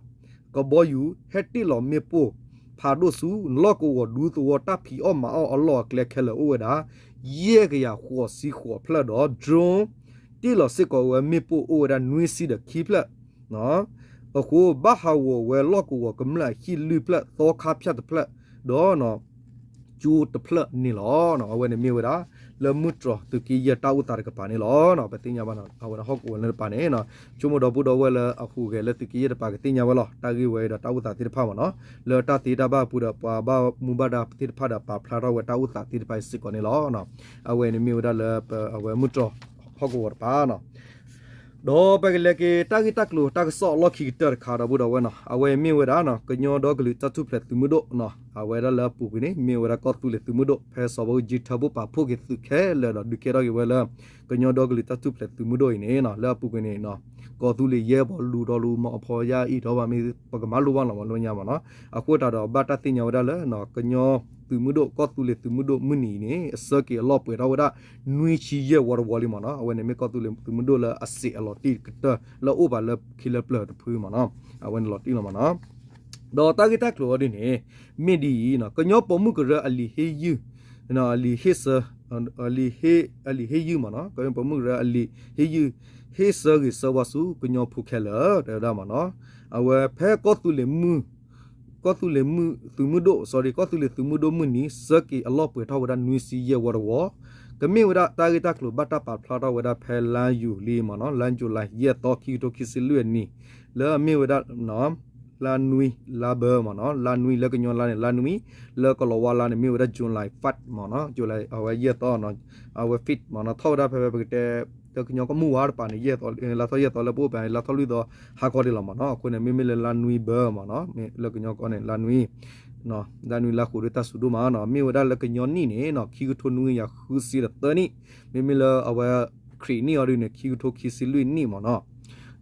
ကဘီယူၤ ဟဲတ့ၢ်လီၤမ့ၣ်ပိၢ်ဖးဒိၣ်ဆူ လီၢ်ကဝီၤဒူသဝီတၢ်ဖံးအီၣ်မၤအီၣ်အလီၢ်အကျဲခဲလၢာ်အိၣ်ဝဲဒၣ် ယဲၢ်ကယၤဃိးဆံဃိးဖျၢၣ်ဒီး drone တ့ၢ်လီၤစ့ၢ်ကီးဝဲမ့ၣ်ပိၢ်အိၣ်ဝဲဒၣ်နွံဆံဒီးခံဖျၢၣ် အဃိ ဘၣ်ဟးဂီၤဝဲလီၢ်ကဝီၤကမျၢၢ်အဟံၣ်လွံၢ်ဖျၢၣ် သီခါဖၠၣ်တဖျၢၣ် ဒီး ကၠိတဖျၢၣ်န့ၣ်လီၤ. အဝဲန့ၣ်မ့ၢ်ဝဲဒၣ် လၢမုၢ်တြီၤသုးက့ယဲၢ်တၢ်အိၣ်သးတကပၤန့ၣ်လီၤ. ပသ့ၣ်ညါဘၣ် အဝဲဒၣ်ဟီၣ်ကဝီၤလၢတပၤန့ၣ် ဆိကမိၣ်ဒီပုၢ်ဒီဝဲၢ်လၢအဟူးဂဲၤလၢသုးက့ယဲၢ်တပၤကသ့ၣ်ညါဝဲလီၤ. တၢ်ဂ့ၢ်ဝဲဒီးတၢ်အိၣ်သးသ့ၣ်တဖၣ်မ့ၢ်နီၤ လၢတၢ်သ့တၢ်ဘၣ်အပူၤဒီး ပှၤဘၣ်မူဘၣ်ဒါသ့ၣ်တဖၣ်ဒီးပာ်ဖျါထီၣ်ဝဲတၢ်အိၣ်သးသ့ၣ်တဖၣ်အံၤစ့ၢ်ကီးန့ၣ်လီၤ. အဝဲန့ၣ်မ့ၢ်ဝဲဒၣ်လၢ အဝဲမုၢ်တြီၤဟီၣ်ကဝီၤတပၤနီၤ ဒီးပကလဲၤက့ၤတၢ်ဂ့ၢ်တၢ်ကျိၤတၢ်ကစီၣ်အလီၢ်ခံကတၢၢ်တခါဒီပုၢ်ဒီဝဲၢ်နီၤ အဝဲမ့ၢ်ဝဲဒၣ် ကညီဒီကလုာ်တၢ်ထူၣ်ဖျဲးသုးမုၢ်ဒိၣ်နီၤ အဝဲဒၣ်လၢအပူၤကွံာ်န့ၣ် မ့ၢ်ဝဲဒၣ်ကီၢ်သူလ့ၤသုးမုၢ်ဒိၣ် ဖဲစီၤဘၣ်အူကၠံထၢဖှိၣ်ပာ်ဖှိၣ်က့ၤသုးခဲလၢာ်ဒီး ဒုးကဲထီၣ်က့ၤဝဲလၢ ကညီဒီကလုာ်တၢ်ထူၣ်ဖျဲးသုးမုၢ်ဒိၣ်အံၤန့ၣ်နီၤ လၢအပူၤကွံာ်န့ၣ် ကီၢ်သူလ့ၤယဲၢ်ပီၤလူၤဒီးလူၤမၤအဖီယါအံၤထီၣ်ဘၣ်မ့ၢ် ပကမၤလိဘၣ်လီၤမ့ၢ်လၢညါမ့ၢ်နီၤ အဃိသတးဒီးဘၣ်တၢ်သ့ၣ်ညါဝဲဒၣ်လၢ ကညီသုးမုၢ်ဒိၣ်ကီၢ်သူလ့ၤသုးမုၢ်ဒိၣ်မုၢ်နံၤအံၤန့ၣ် အဆၢက့ၤအလီၢ်ပှဲၤထီၣ်ဝဲဒၣ် နွံဆံယဲၢ်ဝီတဝီလံမ့ၢ်နီၤ အဝဲန့ၣ်မ့ၢ်ကီၢ်သူလ့ၤသုးမုၢ်ဒိၣ်လၢအစ့းအလီၤတံၢ်ကတၢၢ်လၢအအိၣ်ဘၣ်လၢခံလၢပျၢၤတဖုမ့ၢ်နီၤ အဝဲန့ၣ်လီၤတံၢ်လီၤမ့ၢ်နီၤ ဒီးတၢ်ဂ့ၢ်တၢ်ကျိၤအီၤဒ်န့ၣ် မ့ၢ်ဒ်အံၤ ကညီပိာ်မုၣ်ကရၢအလံာ်ဟ့ၣ်ယုၢ် အလံာ်ဟ့ၣ်ဆၢ အလံာ်ဟ့ၣ်ယုၢ်မ့ၢ်နီၤ ကညီပိာ်မုၣ်ကရၢအလံာ်ဟ့ၣ်ယုၢ် ဟ့ၣ်ဆၢဂ့ၤဆၢဝါဆူကညီဖိခဲလၢာ် တဲဝဲဒၣ်မ့ၢ်နီၤ အဝဲဖဲကီၢ်သူလ့ၤမုၢ် ကီၢ်သူလ့ၤမုၢ်သုးမုၢ်ဒိၣ် sorry ကီၢ်သူလ့ၤသုးမုၢ်ဒိၣ်မုၢ်နံၤ ဆၢက့ၤအလီၢ်ပှဲၤထီၣ်ဝဲဒၣ်နွံဆံယဲၢ်ဝီတဝီ ကမ့ၢ်ဝဲဒၣ်တၢ်ဂ့ၢ်တၢ်ကျိၤဘၣ်တၢ်ပာ်ဖျါထီၣ်ဝဲဒၣ်ဖဲလါယူၤလံမ့ၢ်နီၤ လါယူၤလံယဲၢ်သီ ခံကထိခံဆံလွံၢ်အနံၤ လၢအမ့ၢ်ဝဲဒၣ် လါနွံလါဘၢမ့ၢ်နီၤ လါနွံလၢကညီလါန့ၣ် လါနွံ လၢကလီၤဝါလါန့ၣ် မ့ၢ်ဝဲဒၣ် July five မ့ၢ်နီၤ July အဝဲယဲၢ်သီ အဝဲ fifth မ့ၢ်နီၤ ထီၣ်ဝဲဒၣ်ဖဲဖဲပကတဲ လၢကညီကမူၣ်ဝါတပၤန့ၣ် လါထီၣ်ယဲၢ်သီလၢပအိၣ်ပၤန့ၣ် လါထီၣ်လွံၢ်သီ ဟါခီဒံးလီၤမ့ၢ်နီၤ အဃိန့ၣ် မ့မ့ၢ်လၢလါနွံဘၢမ့ၢ်နီၤ လၢကညီကီၢ်န့ၣ် လါနွံ လါနွံလါဃိးဒီးတၢ်စူၤဒိၣ်မးနီၤ မ့ၢ်ဝဲဒၣ်လၢကညီနံၣ်န့ၣ်နီၤ ခံကထိနွံကယၤဃုဆံဒီးသၢနံၣ် မ့မ့ၢ်လၢအဝဲခရံာ်နံၣ်အီၤဒ်န့ၣ် ခံကထိခံဆံလွံၢ်နံၣ်မ့ၢ်နီၤ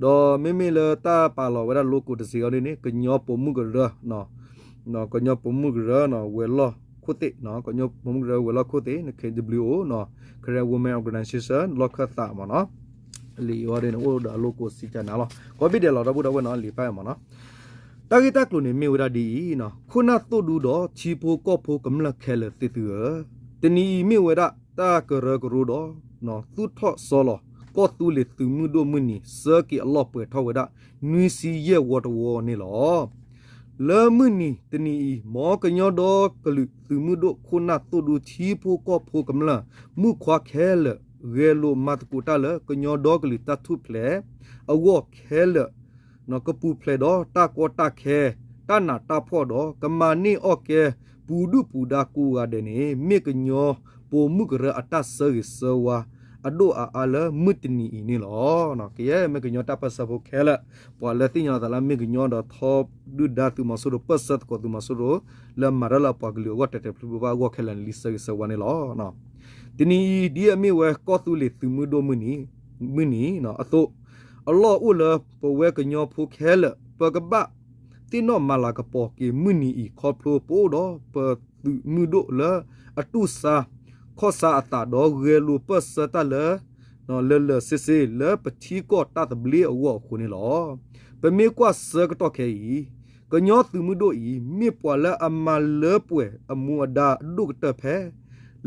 ဒီးမ့မ့ၢ်လၢတၢ်ပာ်လီၤဝဲဒၣ် logo တစ့းအီၤဒ်န့ၣ် ကညီပိာ်မုၣ်ကရၢ ကညီပိာ်မုၣ်ကရၢနီၤ ဝဲၤလီၢ်ခိၣ်သ့ၣ် ကညီပိာ်မုၣ်ကရၢဝဲၤလီၢ်ခိၣ်သ့ၣ် K W O နီၤ Karen Women Organization လီၢ်ခၢၣ်သးမ့ၢ်နီၤ လံာ်အီၤဒ်န့ၣ် အိၣ်ဒီးအ logo စံးကနၤလီၤ ကိးဘ့ၣ်ဒဲးလီၤ ဒီပုၢ်ဒီဝဲၢ်နီၤ လံာ်ဖးမ့ၢ်နီၤ တၢ်ဂ့ၢ်တၢ်ကျိၤန့ၣ်မ့ၢ်ဝဲဒၣ်ဒ်အံၤနီၤ ခိၣ်နၢ်သိၣ်ဒူဒီးထံဖိကီၢ်ဖိကမျၢၢ်ခဲလၢာ်သ့ၣ်သုဧၢ, တနံၤအံၤမ့ၢ်ဝဲဒၣ်တၢ်ကရၢကရိဒီး သူၣ်ထီၣ်စီလီၤ ကီၢ်သူလ့ၤသုးမုၢ်ဒိၣ်မုၢ်နံၤ ဆၢက့ၤအလီၢ်ပှဲၤထီၣ်ဝဲဒၣ် နွံဆံယဲၢ်ဝီတဝီန့ၣ်လီၤ. လၢမုၢ်နံၤတနံၤအံၤ မ်ကညီဒီကလုာ်သုးမုၢ်ဒိၣ်ခိၣ်နၢ်သိၣ်ဒူထံဖိကီၢ်ဖိကမျၢၢ် မုၣ်ခွါခဲလၢာ် ဂဲၤလိာ်မၤသကိးတၢ်လၢကညီဒီကလုာ်တၢ်ထူၣ်ဖျဲးအဂီၢ်ခဲလၢာ် ကပူၤဖျဲးဒီးတၢ်ကီတၢ်ခဲ တၢ်နးတၢ်ဖှီၣ်ဒီး ကမၤန့ၢ်အီၣ်ကဲ ပူၤဒုၣ်ပူၤဒါကိးဂၤဒဲးန့ၣ် မ့ၢ်ကညီပိာ်မုၣ်ကရၢအတၢ်ဆၢဂ့ၤဆၢဝါ အဒိၣ်အါအါလၢမုၢ်တနံၤအံၤန့ၣ်လီၤ. ကယဲၢ်မ့ၢ်ကညီတၢ်ပၢၢ်ဆၢဖိခဲလၢာ် ပှၤလၢသ့ၣ်ညါလီၤသးလၢမ့ၢ်ကညီဒီးထီဒုၣ်ဒါသုးမီၤစိရိၤ ပၢၢ်ဆၢသကိးသုးမီၤစိရိၤ လၢမၤတၢ်လၢအပှၤကလုာ်အဂီၢ် တဲာ်တဲာ်ဖျုးဖျုးဘၣ်အဂီၢ်ခဲလၢာ်န့ၣ် လံဆၢဂ့ၤဆၢဝါန့ၣ်လီၤ. တနံၤအံၤ ဒ်အမ့ၢ်ဝဲကီၢ်သူလ့ၤသုးမုၢ်ဒိၣ်မုၢ်နံၤ မုၢ်နံၤအသိး အလီၢ်အိၣ်လၢပဝဲကညီဖိခဲလၢာ် ပကဘၣ်သ့ၣ်နီၣ်မၤလၤကပီၤက့ၤမုၢ်နံၤအံၤ ခီဖျိပအိၣ်ဒီးပသုးမုၢ်ဒိၣ်လၢအတူၢ်ဆါခီၣ်ဆါအသးဒီး ဂဲၤလိာ်ပၢၢ်ဆၢတၢ်လၢ လၢာ်လၢာ်ဆ့ဆ့လၢပထံကီၢ်တၢ်သဘျ့အဂီၢ်အဃိန့ၣ်လီၤ. ပမ့ၢ်ကွၢ်ဆၢကတီၢ်ခဲအံၤ ကညီသုးမုၢ်ဒိၣ်အံၤ မ့ၢ်ပှၤလၢအမၤလၢပှဲၤအမူအဒါအဒိၣ်ကတၢၢ်ဖဲ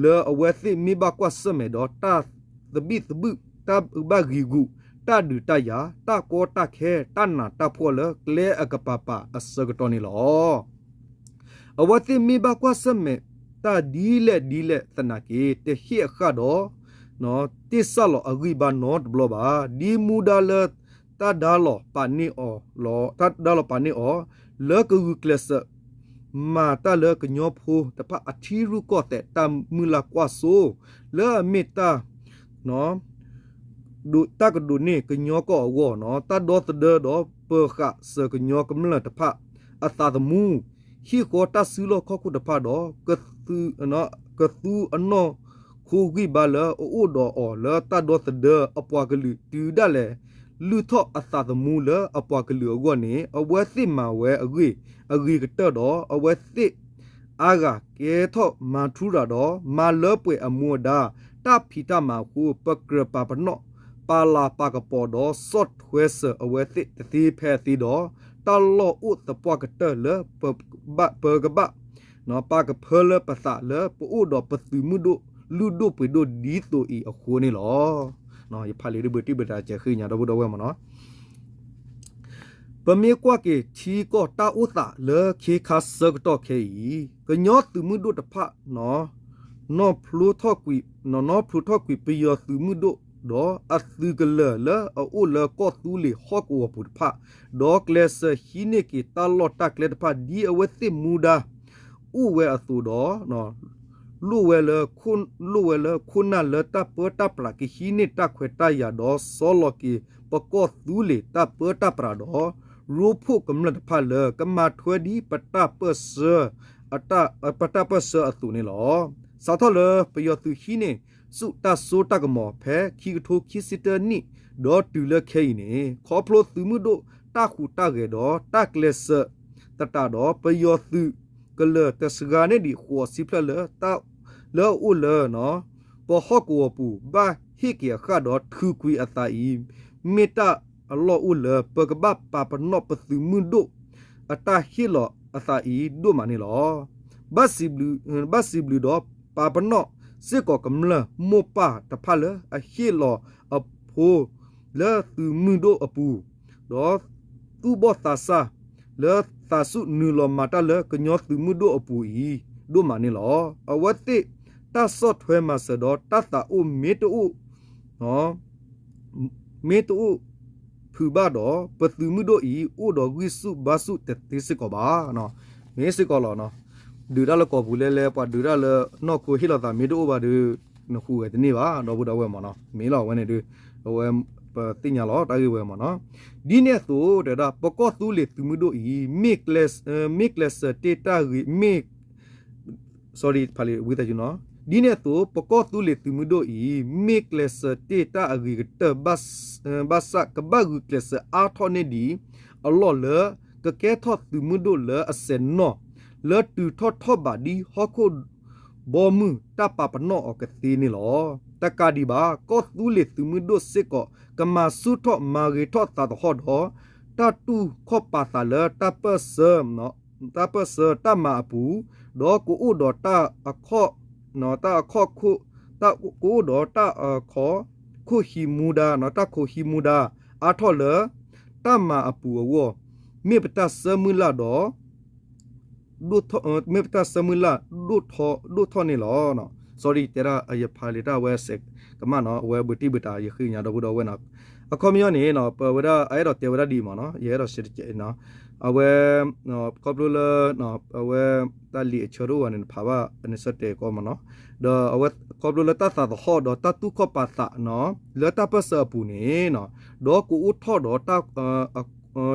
လၢအဝဲသ့ၣ်မ့ၢ်ဘၣ်ကွၢ်ဆၢၣ်မဲာ်ဒီးတၢ်သဘံၣ်သဘုၣ် တၢ်ဘၣ်ဂံာ်ဂူာ် တၢ်ဒုးတၢ်ယၤ တၢ်ကီတၢ်ခဲ တၢ်နးတၢ်ဖှီၣ်လၢကျဲအကပၤပၤအဆၢကတီၢ်န့ၣ်လီၤ. အဝဲသ့ၣ်မ့ၢ်ဘၣ်ကွၢ်ဆၢၣ်မဲာ်တၢ်ဒ်လဲၣ်ဒ်လဲၣ်သနာ်က့ တဟ့ၣ်အဃၣ်ဒီး တ့ၢ်စၢ်လီၤအဂံၢ်ဘါနီတဘျီဘၣ်. ဒ်မူဒါလၢ တၢ်ဒါလီၤပာ်န့ၢ်အီၤလီၤ, တၢ်ဒါလီၤပာ်န့ၢ်အီၤ လၢကဂုာ်ကျဲးစၢး မၤတၢ်လၢကညီဖိတဖၣ်အထံရူၢ်ကီၢ်သဲးတၢ်မုၢ်လၢ်ကွၢ်စိ လၢအမ့ၢ်တၢ် တၢ်ကဒိးန့ၢ်ကညီကီၢ်အဂီၢ်နီၤ, တၢ်ဒီသဒၢဒီးပၢၤဃာ်စၢၤကညီကမျၢၢ်တဖၣ်အသးသမူ, ဟံၣ်ဃီတၢ်စုလီၢ်ခီၣ်ခိၣ်တဖၣ်ဒီး ကသူအနီၢ်ခိဂံၢ်ဘါလၢအအိၣ်ဒီးအီၤလၢတၢ်ဒီသဒၢအပှၤကလုာ်တုၤဒၣ်လဲာ် လုၢ်ထီၣ်အသးသမူလၢအပှၤကလုာ်အဂီၢ်န့ၣ် အဝဲသ့ၣ်မၤဝဲအဂ့ၢ်အဂ့ၤကတၢၢ်ဒီး အဝဲသ့ၣ် အါဂၤကဲထီၣ်မၤထူရၤဒီး မၤလၢပှဲၤအမူအဒါ တၢ်ဖံးတၢ်မၤအဃိ ပကြၢးပာ်ပနီၣ် ပာ်လၤပာ်ကပီၤဒီး ဆီၣ်ထွဲစၢၤအဝဲသ့ၣ်တသ့ဖဲအသ့ဒီး တၢ်လီၢ်အိၣ်သပှၢ်ကတၢၢ်လၢ ပကဘၣ် ပာ်ကဖၢလၢပသးလၢပအိၣ်ဒီးပသုးမုၢ်ဒိၣ် လုၢ်ဒိၣ်ပှ့ၤဒိၣ်ဒ်သိးအံၤအဃိန့ၣ်လီၤ. ယဖးလံာ်ဒ်ဘၣ်တံၢ်ဘၣ်တၢ်စဲးဃ့ညါဒီပုၢ်ဒီဝဲၢ်မ့ၢ်နီၤ ပမ့ၢ်ကွၢ်က့ၤထံကီၢ်တၢ်အိၣ်သးလၢခ့ခါဆၢကတီၢ်ခဲအံၤ, ကညီသုးမုၢ်ဒိၣ်တဖၣ် နီၣ်ဖျိထီၣ်ကွံာ် နီၣ်ဖျိထီၣ်ကွံာ်ပယီၤသုးမုၢ်ဒိၣ် ဒီးအသုးကလၢၤလၢအအိၣ်လၢကီၢ်သူလ့ၤဟီၣ်ကဝီၤပူၤတဖၣ်, ဒီးကျဲးစၢးဟံးန့ၢ်က့ၤတၢ်လီၢ်တၢ်ကျဲတဖၣ် ဒ်အဝဲသ့ၣ်မူဒါ အိၣ်ဝဲအသိးဒီး လိၣ်ဝဲလၢ လိၣ်ဝဲလၢခိၣ်နၢ်လၢတၢ်ပၢတၢ်ပြးကဟံးန့ၢ်တၢ်ခွဲးတၢ်ယာ်ဒီးဆီလီၤက့ၤပကီၢ်သူလ့ၤတၢ်ပၢတၢ်ပြးဒီး ရိဖှိၣ်ကမျၢၢ်တဖၣ်လၢကမၤထွဲဒ်ပတၢ်ပၢၢ်ဆၢ ပတၢ်ပၢၢ်ဆၢအသိးန့ၣ်လီၤ. စးထီၣ်လၢပယီၤသုးဟံးန့ၢ်ဆူၣ်တၢ်စိတၢ်ကမီၤဖဲခံကထိခံဆံတၢနံၣ် ဒီးတုၤလၢခဲအံၤန့ၣ် ခီဖျိသုးမုၢ်ဒိၣ်တၢ်ဟူးတၢ်ဂဲၤဒီးတၢ်ကျဲးစၢးသတးဒီး ပယီၤသုးကလၢၤတစှၤန့ၢ်ဒံးဃိးဆံဖျၢၣ်လၢ လၢအအိၣ်လၢ ပဟီၣ်ကဝီၤပူၤ ဘၣ်ဟ့ၣ်က့ၤအဃၣ်ဒီးထုးကွံာ်အသးအံၤ မ့ၢ်တၢ်အလီၢ်အိၣ်လၢ ပကဘၣ်ပာ်ပနီၣ်ပသုးမုၢ်ဒိၣ်အတၢ်ဟ့ၣ်လီၤအသးအံၤဒိၣ်မးန့ၣ်လီၤ. ဘၣ်စံးဘျုးဒီးပာ်ပနီၣ်စ့ၢ်ကီးကမျၢၢ်မိၢ်ပၢ်တဖၣ်လၢအဟ့ၣ်လီၤအဖိ လၢသုးမုၢ်ဒိၣ်အပူၤ, ဒီးသူၣ်ဘီၣ်သးစၢ် လၢသးဆူၣ်နုာ်လီၤမၤတၢ်လၢကညီသုးမုၢ်ဒိၣ်အပူၤအံၤ ဒိၣ်မးန့ၣ်လီၤ. အဝဲသ့ၣ်တၢ်ဆီၣ်ထွဲမၤစၢၤဒီးတၢ်သးအိၣ်မ့ၢ်တအိၣ် မ့ၢ်တအိၣ်ဖုးဘၣ်ဒီး ပသုးမုၢ်ဒိၣ်အံၤ အိၣ်ဒီးဂံၢ်ဆူၣ်ဘါဆူၣ်တသ့စ့ၢ်ကီးဘၣ်. မ့ၢ်စ့ၢ်ကီးလီၤ. ဒုးတၢ်လၢကီၢ်ပူၤလဲလဲ ပှၤဒုးတၢ်လၢနီၢ်ခိဟ့ၣ်လီၤသးမ့ၢ်တအိၣ်ဘၣ်ဒီး နဃုဂဲၤတန့ၢ်ဘၣ် ဒီပုၢ်ဒီဝဲၢ်မ့ၢ်နီၤ. မ့ၢ်လီၤအဝဲန့ၣ်ဒုး အဝဲပသ့ၣ်ညါလီၤတၢ်ဂ့ၢ်ဝဲမ့ၢ်နီၤ. ဒ်န့ၣ်အသိး တဲဝဲဒၣ် ပကီၢ်သူလ့ၤသုးမုၢ်ဒိၣ်အံၤ မ့ၢ်ကျဲးစၢးတ့ၢ်တၢ်ဂ့ၤ မ့ၢ် sorry ဖးလံာ်ဝံသးစူၤနီၤ. ဒ်န့ၣ်အသိး ပကီၢ်သူလ့ၤသုးမုၢ်ဒိၣ်အံၤ မ့ၢ်ကျဲးစၢးတ့ၢ်တၢ်အဂ့ၤကတၢၢ် ဘၣ်ဆၣ်ကဘၣ်ဂုာ်ကျဲးစၢးအါထီၣ်န့ၢ်ဒံးအလီၢ်လၢ ကကဲထီၣ်သုးမုၢ်ဒိၣ်လၢအစဲၤနီၣ် လၢတုၤထီၣ်ထီၣ်ဘးဒ်ဟီၣ်ခိၣ်ဘီမုၢ်တၢ်ပာ်ပနီၣ်အီၤကသ့န့ၣ်လီၤ. တကးဒံးဘၣ် ကီၢ်သူလ့ၤသုးမုၢ်ဒိၣ်စ့ၢ်ကီး ကမၤဆူၣ်ထီၣ်မၤဂ့ၤထီၣ်သးသဟီၣ်ဒီး တၢ်တူၢ်ခီၣ်ပာ်သးလၢ တၢ်ပၢၢ်ဆၢတၢ်မၤအပူၤ, ဒီးကအိၣ်ဒီးတၢ်အခီၣ် တၢ်အခီၣ်ခိၣ် ကအိၣ်ဒီးတၢ်အခီၣ်ခိၣ်ဟံးမူဒါ တၢ်ခိၣ်ဟံးမူဒါ အါထီၣ်လၢ တၢ်မၤအပူၤအဂီၢ်, မ့ၢ်ပတၢ်ဆၢမုၢ်လၢ်ဒီး မ့ၢ်ပတၢ်ဆၢမုၢ်လၢ်ဒိၣ်ထီၣ်န့ၣ်လီၤ. sorry တဲဒၣ်ယဖးလံာ်တၢ်အဝဲစဲးကမၣ်နီၤ အဝဲဘၣ်တံၢ်ဘၣ်တၢ်ယဃ့ညါဒီပုၢ်ဒီဝဲၢ်နီၤ. အခီပညီန့ၣ် ပဝဲဒၣ်အအဲၣ်ဒိးတဲဝဲဒၣ်ဒ်အံၤမ့ၢ်နီၤ ယအဲၣ်ဒိးရှဲတကဲးနီၤ အဝဲ ခီဖျိလၢ အဝဲ တၢ်လံာ်အဆၢတအိၣ်ဘၣ်န့ၣ် နဖးဘၣ်န့ၣ်ဆၢတဲာ်ကီးမ့ၢ်နီၤ. ဒီးအဝဲခီဖျိလၢတၢ်သးသဟီၣ်ဒီးတၢ်တူၢ်ခီၣ်ပာ်သး လၢတၢ်ပၢၢ်ဆၢအပူၤန့ၣ် ဒီးကအိၣ်ထီၣ်ဒီး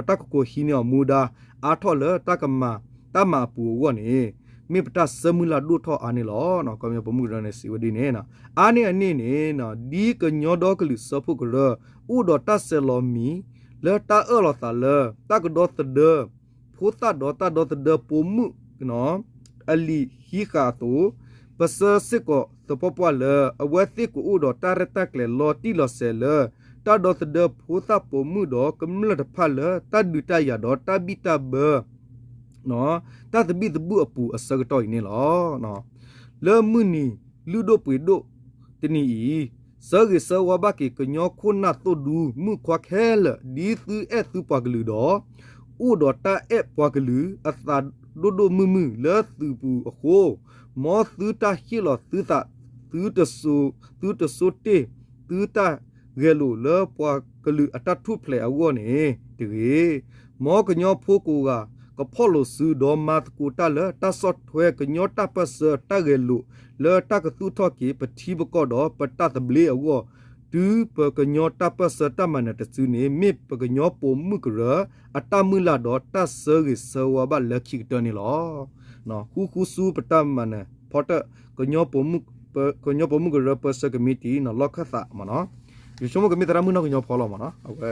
တၢ်ကကိးဟံးန့ၢ်အီၤမူဒါ အါထီၣ်လၢတၢ်ကမၤ တၢ်မၤအပူၤအဂီၢ်န့ၣ် မ့ၢ်ပတၢ်ဆၢမုၢ်လၢ်ဒိၣ်ထီၣ်အါန့ၣ်လီၤ. ကီၢ်ပယီၤပမုၢ်ကရၢန့ၣ် စံးဝဲဒ်န့ၣ် အါန့ၢ်အန့ၣ်န့ၣ် ဒ်ကညီဒီကလုာ်စၢဖှိၣ်ကရၢ အိၣ်ဒီးတၢ်ဆဲးလီၤမံၤ လၢတၢ်အၢၣ်လီၤသးလၢ တၢ်ကဒီသဒၢ ဖိသၣ်ဒီးတၢ်ဒီသဒၢပိာ်မုၣ် အလံာ်ဟံးဃာ်အသိး, ပဆၢစ့ၢ်ကီးသပှၢ်ပှၢ်လၢ အဝဲသ့ၣ်ကအိၣ်ဒီးတၢ်ရဲၣ်တၢ်ကျဲၤလီၤတံၢ်လီၤဆဲးလၢ တၢ်ဒီသဒၢဖိသၣ်ပိာ်မုၣ်ဒီးကမျၢၢ်တဖၣ်လၢ တၢ်ဒုးတၢ်ယၤဒီးတၢ်ဘံၣ်တၢ်ဘၢ တၢ်သဘံၣ်သဘုၣ်အပူၤအဆၢကတီၢ်အံၤန့ၣ်လီၤ. လၢမုၢ်နံၤလုၢ်ဒိၣ်ပှ့ၤဒိၣ်တနံၤအံၤ ဆၢဂ့ၤဆၢဝါဘၣ်က့ၤကညီခိၣ်နၢ်သိၣ်ဒူမုၣ်ခွါခဲလၢာ် ဒ်သုအဲၣ်သုပှၤကလုာ်ဒီး အိၣ်ဒီးတၢ်အဲၣ်ပှၤကလုာ်အသးဒိၣ်ဒိၣ်မုၢ်မုၢ်လၢသုပူၤအဃိ, မ်သုတၢ်ဟ့ၣ်လီၤသုသး သုတစိတ့ၢ် သုတၢ်ဂဲၤလိာ်လၢပှၤကလုာ်အတၢ်ထူၣ်ဖျဲးအဂီၢ်န့ၣ် တဂ့ၤ. မ်ကညီဖိကိးဂၤ ကဖီၣ်လိာ်စုဒီးမၤသကိးတၢ်လၢတၢ်ဆီၣ်ထွဲကညီတၢ်ပၢၢ်ဆၢတၢ်ဂဲၤလိာ် လၢတၢ်ကသူၣ်ထီၣ်က့ၤပထံပကီၢ်ဒီးပတၢ်သဘျ့အဂီၢ်, တုၤပကညီတၢ်ပၢၢ်ဆၢတၢ်မၤနၢၤတစုန့ၣ် မ့ၢ်ပကညီပိာ်မုၣ်ကရၢအတၢ်မုၢ်လၢ်ဒီးတၢ်ဆၢဂ့ၤဆၢဝါဘၣ်လၢခံကတၢၢ်န့ၣ်လီၤ. ဃူဃူဆူပတၢ်မၤနၢၤဖီတၢၣ် ကညီပိာ်မုၣ်ကရၢပၢဆှၢကမံးတံာ် လီၢ်ခၢၣ်သးမ့ၢ်နီၤ, ယဆိကမိၣ်ကမ့ၢ်သရၣ်မုၣ်နီၢ်ကညီဖီလီၤမ့ၢ်နီၤ, အဝဲ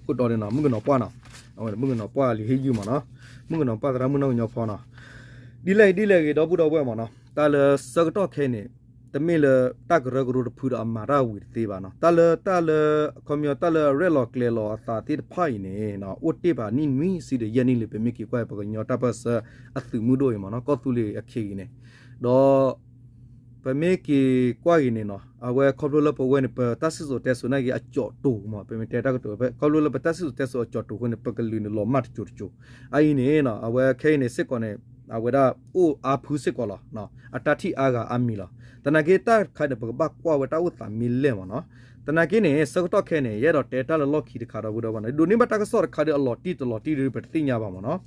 ခိၣ်တီန့ၣ်နီၤ မုၣ်ကနီၤပှၢ်နီၤ, အဝဲမုၣ်ကနီၤပှၢ်လံာ်ဟ့ၣ်ယုၢ်မ့ၢ်နီၤ, မုၣ်ကနီၤပှၢ်သရၣ်မုၣ်နီၢ်ကညီဖီနီၤ, ဒ်လဲၣ်ဂ့ၤဒ်လဲၣ်ဂ့ၤ ဒီပုၢ်ဒီဝဲၢ်မ့ၢ်နီၤ, တၢ်လၢဆၢကတီၢ်ခဲအံၤန့ၣ် တမ့ၢ်လၢတၢ်ကရၢကရိတဖုဒီးအမၤတၢ်ဝံၤတသ့ဘၣ်နီၤ, တၢ်လၢ တၢ်လၢ ခီပညီ တၢ်လၢအရဲၣ်လီၤကျဲၤလီၤအသးသ့ၣ်တဖၣ်အံၤန့ၣ် အိၣ်တ့ၢ်ဘၣ်နံၣ်နွံဆံဒီးယဲၢ်နံၣ်လံ ပမ့ၢ်က့ၤကွၢ်ပကညီတၢ်ပၢၢ်ဆၢအသုးမုၢ်ဒိၣ်အံၤမ့ၢ်နီၤ, ကီၢ်သူလ့ၤအခ့အံၤန့ၣ်, ဒီး ပမ့ၢ်က့ၤကွၢ်က့ၤန့ၣ်နီၤ, အဝဲခီဖျိလၢပဝဲန့ၣ် ပတၢ်စံၣ်စိၤတဲစိၤနာ်က့ၤအကၠီၣ်တိၤမ့ၢ် ပမ့ၢ်တဲတၢ်ကတိၤ ခီဖျိလၢပတၢ်စံၣ်စိၤတဲစိၤအကၠီၣ်တိၤအဃိန့ၣ် ပကလုာ်န့ၣ်လီၤမၢ်တစိၤတစိၤ, အအံၤန့ၣ် အဝဲခဲအံၤန့ၣ်စ့ၢ်ကီးန့ၣ် အဝဲဒၣ်အိၣ်အါဖုစ့ၢ်ကီးလီၤ, အတၢ်ထံၣ်အါဂၤအါမံၤလီၤ, သနာ်က့တၢ်တခါန့ၣ် ပကဘၣ်ကွၢ်ဝဲတၢ်အိၣ်သးမ့ၢ်လဲၣ်မ့ၢ်နီၤ, သနာ်က့န့ၣ် ဆၢကတီၢ်ခဲအံၤန့ၣ် ယအဲၣ်ဒိးတဲတၢ်လၢလီၢ်ခံတခါဒီပုၢ်ဒီဝဲၢ်နီၤ, ဒိးန့ၢ်ဘၣ်တၢ်ကစီၣ်တခါဒီးအလီၤတံၢ်တလီၤတံၢ်ဒီးပတသ့ၣ်ညါဘၣ်မ့ၢ်နီၤ,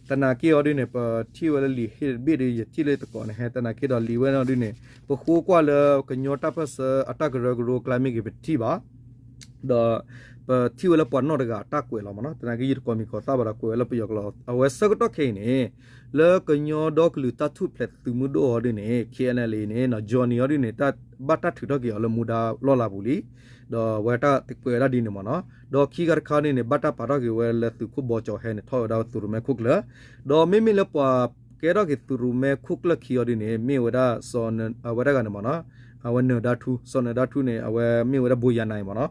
သနာ်က့အီၤဒ်န့ၣ် ပထံၣ်ဝဲလၢလံာ်ဟ့ၣ်တဘ့ၣ်ဒီး ယထံၣ်လၢတကိးန့ၣ် ဟဲသနာ်က့ဒီးလံာ်ဝဲန့ၣ်ဒ်န့ၣ် ပဃိကွၢ်လၢကညီတၢ်ပၢၢ်ဆၢအတၢ်ကရၢကရိအကျါမ့ၢ်ဂ့ၤ ပတထံၣ်ဘၣ် ဒီးပထံၣ်ဝဲလၢပှၤနီၢ်တဂၤအတၢ်ကွဲးလီၤမ့ၢ်နီၤ, သနာ်က့ယတကိးမံၤကိးသၣ်ဘၣ်ဒီးကွဲးဝဲလၢပယီၤကျိာ်လီၤ, အဝဲဆၢကတီၢ်ခဲအံၤန့ၣ် လၢကညီဒီကလုာ်တၢ်ထူၣ်ဖျဲးသုးမုၢ်ဒိၣ်အီၤဒ်န့ၣ် ခ့ၣ်အဲၣ်အၣ်လ့န့ၣ် Johnny အီၤဒ်န့ၣ် ဘၣ်တၢ်ထုးထီၣ်က့ၤအီၤလၢမူဒါလီၢ်လၤပူၤလံ, ဒီးအဝဲတၢ်ကွဲးဝဲဒၣ်ဒ်န့ၣ်မ့ၢ်နီၤ, ဒီးခံဂၤတခါန့ၣ်န့ၣ် ဘၣ်တၢ်ပာ်ထီၣ်က့ၤဝဲလၢသုးခိၣ်ဘီကၠီၤဟဲန့ၣ် ထီၣ်ဝဲဒၣ်သုးရိၣ်မဲခိၣ်ကျၢၢ်, ဒီးမ့မ့ၢ်လၢပှၤကဲထီၣ်က့ၤသုးရိၣ်မဲခိၣ်ကျၢၢ်ခံအီၤဒ်န့ၣ် မ့ၢ်ဝဲဒၣ် အဝဲတဂၤန့ၣ်မ့ၢ်နီၤ, အဝဲနၢၤဒါထူ, စီၤနၢၤဒါထူန့ၣ် အဝဲမ့ၢ်ဝဲဒၣ်ဘိယၤနၤအံၤမ့ၢ်နီၤ,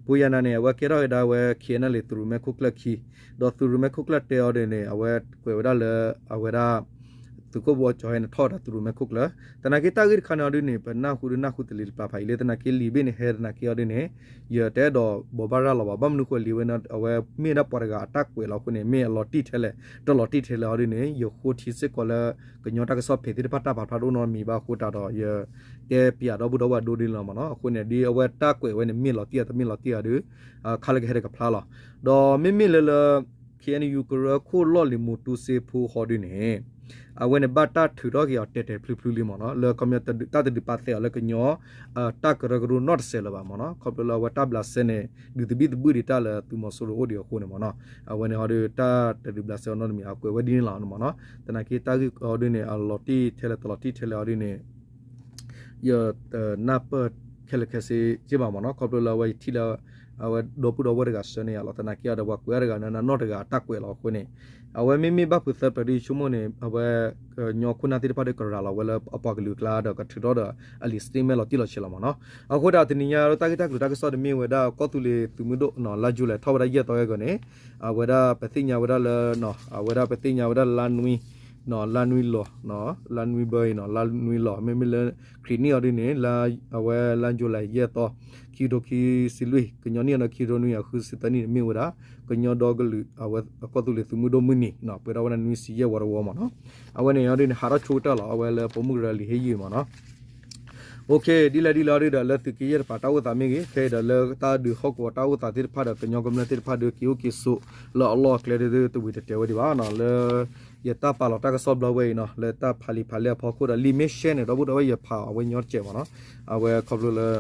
ဘိယၤနၤန့ၣ် အဝဲကဲထီၣ်က့ၤဒၣ်ဝဲ ခ့ၣ်အဲၣ်အၣ်လ့ သုးရိၣ်မဲခိၣ်ကျၢၢ်ခံ, ဒီးသုးရိၣ်မဲခိၣ်ကျၢၢ်တဲအီၤဒ်န့ၣ် အဝဲကွဲးဝဲဒၣ်လၢ အဝဲဒၣ် သုးခိၣ်ဘီကၠီၤဟဲန့ၣ် ထီၣ်ဝဲဒၣ်သုးရိၣ်မဲခိၣ်ကျၢၢ်, သနာ်က့တၢ်ဂ့ၢ်တခါန့ၣ်အီၤဒ်န့ၣ် ပနၢ်ဟူဒုးနၢ်ဟူတလံၤတပၤဖးအံၤလၢသနာ်က့လံာ်ဘ့ၣ်န့ၣ် ဟဲသနာ်က့အီၤဒ်န့ၣ် ယတအဲၣ်ဒိးဘိးဘၣ်ရၤလီၤဘၣ်, ဘၣ်မနုၤဃိလံာ်ဝဲန့ၣ် အဝဲမ့ၢ်ဝဲဒၣ်ပှၤတဂၤအတၢ်ကွဲးလီၤအဃိန့ၣ် မ့ၢ်အလီၤတံၢ်ထဲလဲၣ် တလီၤတံၢ်ထဲလဲၣ်အီၤဒ်န့ၣ် ယဃိထံစ့ၢ်ကီးလၢ ကညီတၢ်ကစီၣ်ဖဲးသ့ၣ်တဖၣ်တၢ်ပာ်ဖျါတအိၣ်နီတမံၤဘၣ်အဃိတးဒီး ယတဲပၠးဒီပုၢ်ဒီဝဲၢ်ဒိဒ်န့ၣ်လီၤမ့ၢ်နီၤ, အဃိန့ၣ် ဒ်အဝဲတၢ်ကွဲးဝဲန့ၣ် မ့ၢ်လီၤတံၢ်အီၤတမ့ၢ်လီၤတံၢ်အီၤဒီး ခါလၢကဟဲတကဖျါလီၤ, ဒီးမ့မ့ၢ်လၢလၢ ခ့ၣ်အဲၣ်ယူၣ် ကရၢခိၣ်လီၢ်လံၤမူတူစ့ဖိဟီဒ်န့ၣ် အဝဲန့ၣ်ဘၣ်တၢ်ထုးထီၣ်က့ၤအီၤတဲာ်တဲာ်ဖျုးဖျုးလံမ့ၢ်နီၤ, လၢခီပညီတၢ်တဒုးပာ်သဲအီၤလၢကညီ တၢ်ကရၢကရိနီတစဲးလၢၤဘၣ်မ့ၢ်နီၤ, ခီဖျိလၢအဝဲတၢ်ဘျးစဲန့ၣ် ဒုးသဘံၣ်သဘုၣ်ဒံးတၢ်လၢသုးမီၤစိရိၤအိၣ်ဒံးအဃိန့ၣ်မ့ၢ်နီၤ, အဝဲန့ၣ်ဟီဒုးတၢ်တဒုးဘျးစဲအီၤနီတမံၤ အကွဲးဝဲဒ်န့ၣ်လီၤမ့ၢ်နီၤ, သနာ်က့တၢ်ဂ့ၢ်အီၤဒ်န့ၣ် အလီၤတံၢ်ထဲလဲၣ်တလီၤတံၢ်ထဲလဲၣ်အီၤဒ်န့ၣ် ယတနၢ်ပၢၢ်ခဲလၢာ်ခဲဆ့က့ဘၣ်မ့ၢ်နီၤ, ခီဖျိလၢအဝဲယထံၣ်လၢ အဝဲဒီပုၢ်ဒီဝဲၢ်တဂၤဆှၢန့ၢ်ယၤလီၤ, သနာ်က့အီၤဒီးပှၤကွဲးအါတဂၤန့ၣ် နီၢ်တဂၤအတၢ်ကွဲးလီၤအဃိန့ၣ်, အဝဲမ့မ့ၢ်ဘၣ်ဖုးသၢပျၢၤဒ်ယဆိကမိၣ်န့ၣ် အဝဲ ကညီခိၣ်နၢ်သ့ၣ်တဖၣ်ဒီးကရၤလီၤဝဲလၢအပှၤကလုာ်အကျါဒီးကထုးထီၣ်ဒီးအလံာ် statement လီၤတံၢ်လီၤဆဲးလီၤမ့ၢ်နီၤ, အဃိဒီးတနံၤညါတၢ်ဂ့ၢ်တၢ်ကျိၤတၢ်ကစီၣ်န့ၣ်မ့ၢ်ဝဲဒၣ်ကီၢ်သူလ့ၤသုးမုၢ်ဒိၣ် လါယူၤလံ ထီၣ်ဝဲဒၣ်ယဲၢ်သီအဂီၢ်န့ၣ် အဝဲဒၣ်ပသ့ၣ်ညါဝဲဒၣ်လၢ အဝဲဒၣ်ပသ့ၣ်ညါဝဲဒၣ်လါနွံ လါနွံလီၤ လါနွံဘၢအံၤနီၤ လါနွံလီၤ မ့မ့ၢ်လၢ ခရံာ်နံၣ်အီၤဒ်န့ၣ် အဝဲလါယူၤလံယဲၢ်သီ ခံကထိခံဆံလွံၢ် ကညီနံၣ်အီၤဒီးခံကထိနွံအဃုဆံသၢနံၣ်န့ၣ် မ့ၢ်ဝဲဒၣ် ကညီဒီကလုာ် အဝဲကီၢ်သူလ့ၤသုးမုၢ်ဒိၣ်မုၢ်နံၤ ပှဲၤထီၣ်ဝဲဒၣ်နွံဆံယဲၢ်ဝီတဝီမ့ၢ်နီၤ, အဝဲန့ၣ်အီၤဒ်န့ၣ် ဟးထီၣ်ဆိကတၢၢ်လီၤ အဝဲလၢပိာ်မုၣ်ကရၢလံာ်ဟ့ၣ်ယုၢ်မ့ၢ်နီၤ ဒ်လဲၣ်ဒ်လဲၣ်အီၤဒ်ဒီး လၢသုးက့ယဲၢ်တပၤတၢ်အိၣ်သးမ့ၢ်ဂ့ၤ ခဲအံၤဒီးလၢတၢ်ဒုးဟီၣ်ကဝီၤတၢ်အိၣ်သးသ့ၣ်တဖၣ်ဒီး ကညီကမျၢၢ်သ့ၣ်တဖၣ်ဒီး က့ၤအိၣ်က့ၤဆိးလၢအလီၢ်အကျဲဒ်တဝံၤတတဲာ်ဝဲဒံးဘၣ်နီၤ လၢ ယတၢ်ပာ်လီၤတၢ်ကစီၣ်ဘျီဝဲအံၤနီၤ လၢတၢ်ဖးလံာ်ဖးလဲၢ်အဖီခိၣ်ဒီး လံာ်မ့ၢ်ရှဲန့ၣ် ဒီပုၢ်ဒီဝဲၢ်ယဖးအဝဲညီတစဲးမ့ၢ်နီၤ အဝဲခီဖျိလၢ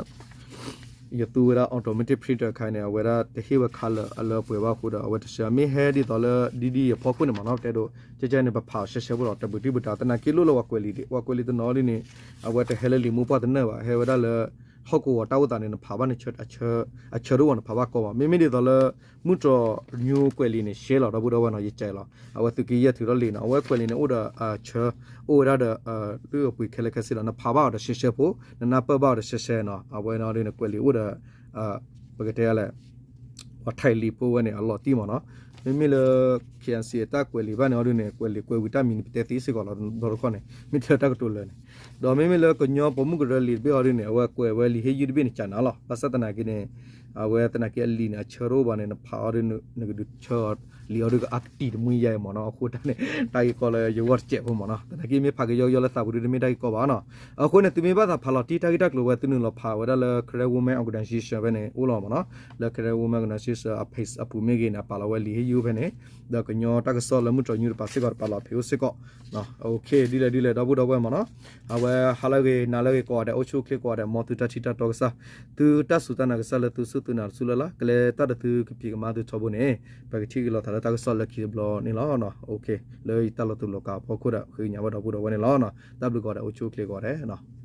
ယသူဝဲဒၣ် automatic printer အခါန့ၣ် အဝဲဒၣ်တဟ့ၣ်ဝဲ color အလၢအပှဲၤဘၣ်အဃိဒီး အဝဲတဆှၢ မ့ၢ်ဟဲဒ်သိးလၢ ဒ်ဒ်ယဖီခိၣ်န့ၣ်မ့ၢ်နီၤ တဲဒိး ကဲကဲန့ၣ် ပဖးအီၤရှဲရှဲဖိလီၤ တဘူးတံၢ်ဘူးတၢ် သနာ်က့လိၣ်လၢပှၤကွဲးလံာ် ပှၤကွဲးလံာ်တနီၤဒ်န့ၣ် အဝဲတဟဲလၢလံာ်မူပှၢ်တနၢၣ်ဘၣ် ဟဲဝဲဒၣ်လၢ ဟီၣ်ကဝီၤတၢ်အိၣ်သးန့ၣ် နဖးဘၣ်န့ၣ် အဆၢတအိၣ်ဘၣ် နဖးဘၣ်ကီဘၣ် မ့မ့ၢ်ဒ်သိးလၢ မုၢ်တြီၤညိကွဲးလံာ်န့ၣ် ရှဲလီၤ ဒီပုၢ်ဒီဝဲၢ်နီၤ ယကဲလီၤ အဝဲသုးက့ယဲၢ်ထုးထီၣ်လံာ်နီၤ အဝဲကွဲးလံာ်န့ၣ်အိၣ်ဒီးအဆၢ အိၣ်ဝဲဒၣ်ဒီး လုၢ်အပှ့ၤခဲလၢာ်ခဲဆ့ဒီး နဖးဘၣ်အီၤဒီးရှဲရှဲဖိ နနၢ်ပၢၢ်ဘၣ်အီၤဒီးရှဲရှဲနီၤ အဝဲန့ၣ်ဒ်န့ၣ် ကွဲးလံာ်အိၣ်ဒီး ပကတဲလဲၣ် ပှၤထဲးလံာ်ဖိဝဲန့ၣ် အလီၤတံၢ်မ့ၢ်နီၤ မ့မ့ၢ်လၢ ခ့ၣ်အဲၣ်စံၣ် အတၢ်ကွဲးလံာ်ဘၣ်န့ၣ်အီၤဒ်န့ၣ် ကွဲးလံာ်ကွဲးဝံၤတၢ်မံၤန့ၣ် ပတဲသ့စ့ၢ်ကီးလီၤ ဒီတခီန့ၣ် မ့ၢ်ထဲတၢ်ကတိၤလၢာ်န့ၣ် ဒီးမ့မ့ၢ်လၢကညီပိာ်မုၣ်ကရၢလံာ်တဘ့ၣ်အီၤဒ်န့ၣ် အဝဲကွဲးဝဲလံာ်ဟ့ၣ်ယုၢ်တဘ့ၣ်န့ၣ် ကနၤလီၤ. ဘၣ်ဆၣ်သနာ်က့န့ၣ် အဝဲသနာ်က့အလံာ်န့ၣ် အဆၢတအိၣ်ဘၣ်န့ၣ် နဖးအီၤဒ် နကဒုးဆၢအီၤ လံာ်အီၤဒ်ကအါတံၢ်တမှံယါအံၤမ့ၢ်နီၤ. အဃိတၢ်န့ၣ် တၢ်ဂ့ၢ်ကီလၢယဂီၢ်တစဲးဖိမ့ၢ်နီၤ. သနာ်က့မ့ၢ်ဖးကယီကယီလၢသးပူၤဒ်တမ့ၢ်တၢ်ဂ့ၢ်ကီဘၣ်နီၤ. အဃိန့ၣ် သုမ့ၢ်ဘၣ်သးဖးလီၤတံၢ်တၢ်ဂ့ၢ်တၢ်ကျိၤဝဲ သုနုာ်လီၤဖးဝဲဒၣ်လၢ Karen Women Organization ဖဲန့ၣ်အိၣ်လီၤမ့ၢ်နီၤ. လၢ Karen Women Organization အ page အပူၤမ့ၢ်ဂ့ၤန့ၣ် အပာ်လီၤဝဲလံာ်ဟ့ၣ်ယုၢ်ဖဲန့ၣ် ဒီးကညီတၢ်ကစီၣ်လၢမုၢ်တြီၤညူတပၤစ့ၢ်ကီး တပာ်လီၤဖဲအိၣ်စ့ၢ်ကီး ဒ်လဲၣ်ဒ်လဲၣ် ဒီပုၢ်ဒီဝဲၢ်မ့ၢ်နီၤ. အဝဲဟါလၢအဂ့ၤ နၤလၢအဂ့ၤကိးဂၤဒဲး အိၣ်ဆူၣ်အိၣ်ချ့ကိးဂၤဒဲး မ်သုတၢ်ထံၣ်တၢ်တီကစၢ် သုတၢ်စူၢ်တၢ်နာ်ကစၢ်လၢသုစူၢ်သုနာ်တစူၢ်လၢ်လၢ် ကလဲၤတၢ်ဒီးသုကဖံးကမၤသုထီဘိန့ၣ် ပကထံၣ်က့ၤလိာ်သးလၢတၢ်ကစီၣ်လၢခံတဘျီန့ၣ်လီၤ. လၢယတၢ်လီၤတူာ်လီၤကာ်အဖီခိၣ်ဒီး ဃ့ကညးဘၣ်ဒီပုၢ်ဒီဝဲၢ်န့ၣ်လီၤ. တၢ်ဘျုးကိးဂၤဒဲး အိၣ်ဆူၣ်အိၣ်ချ့ကိးဂၤဒဲး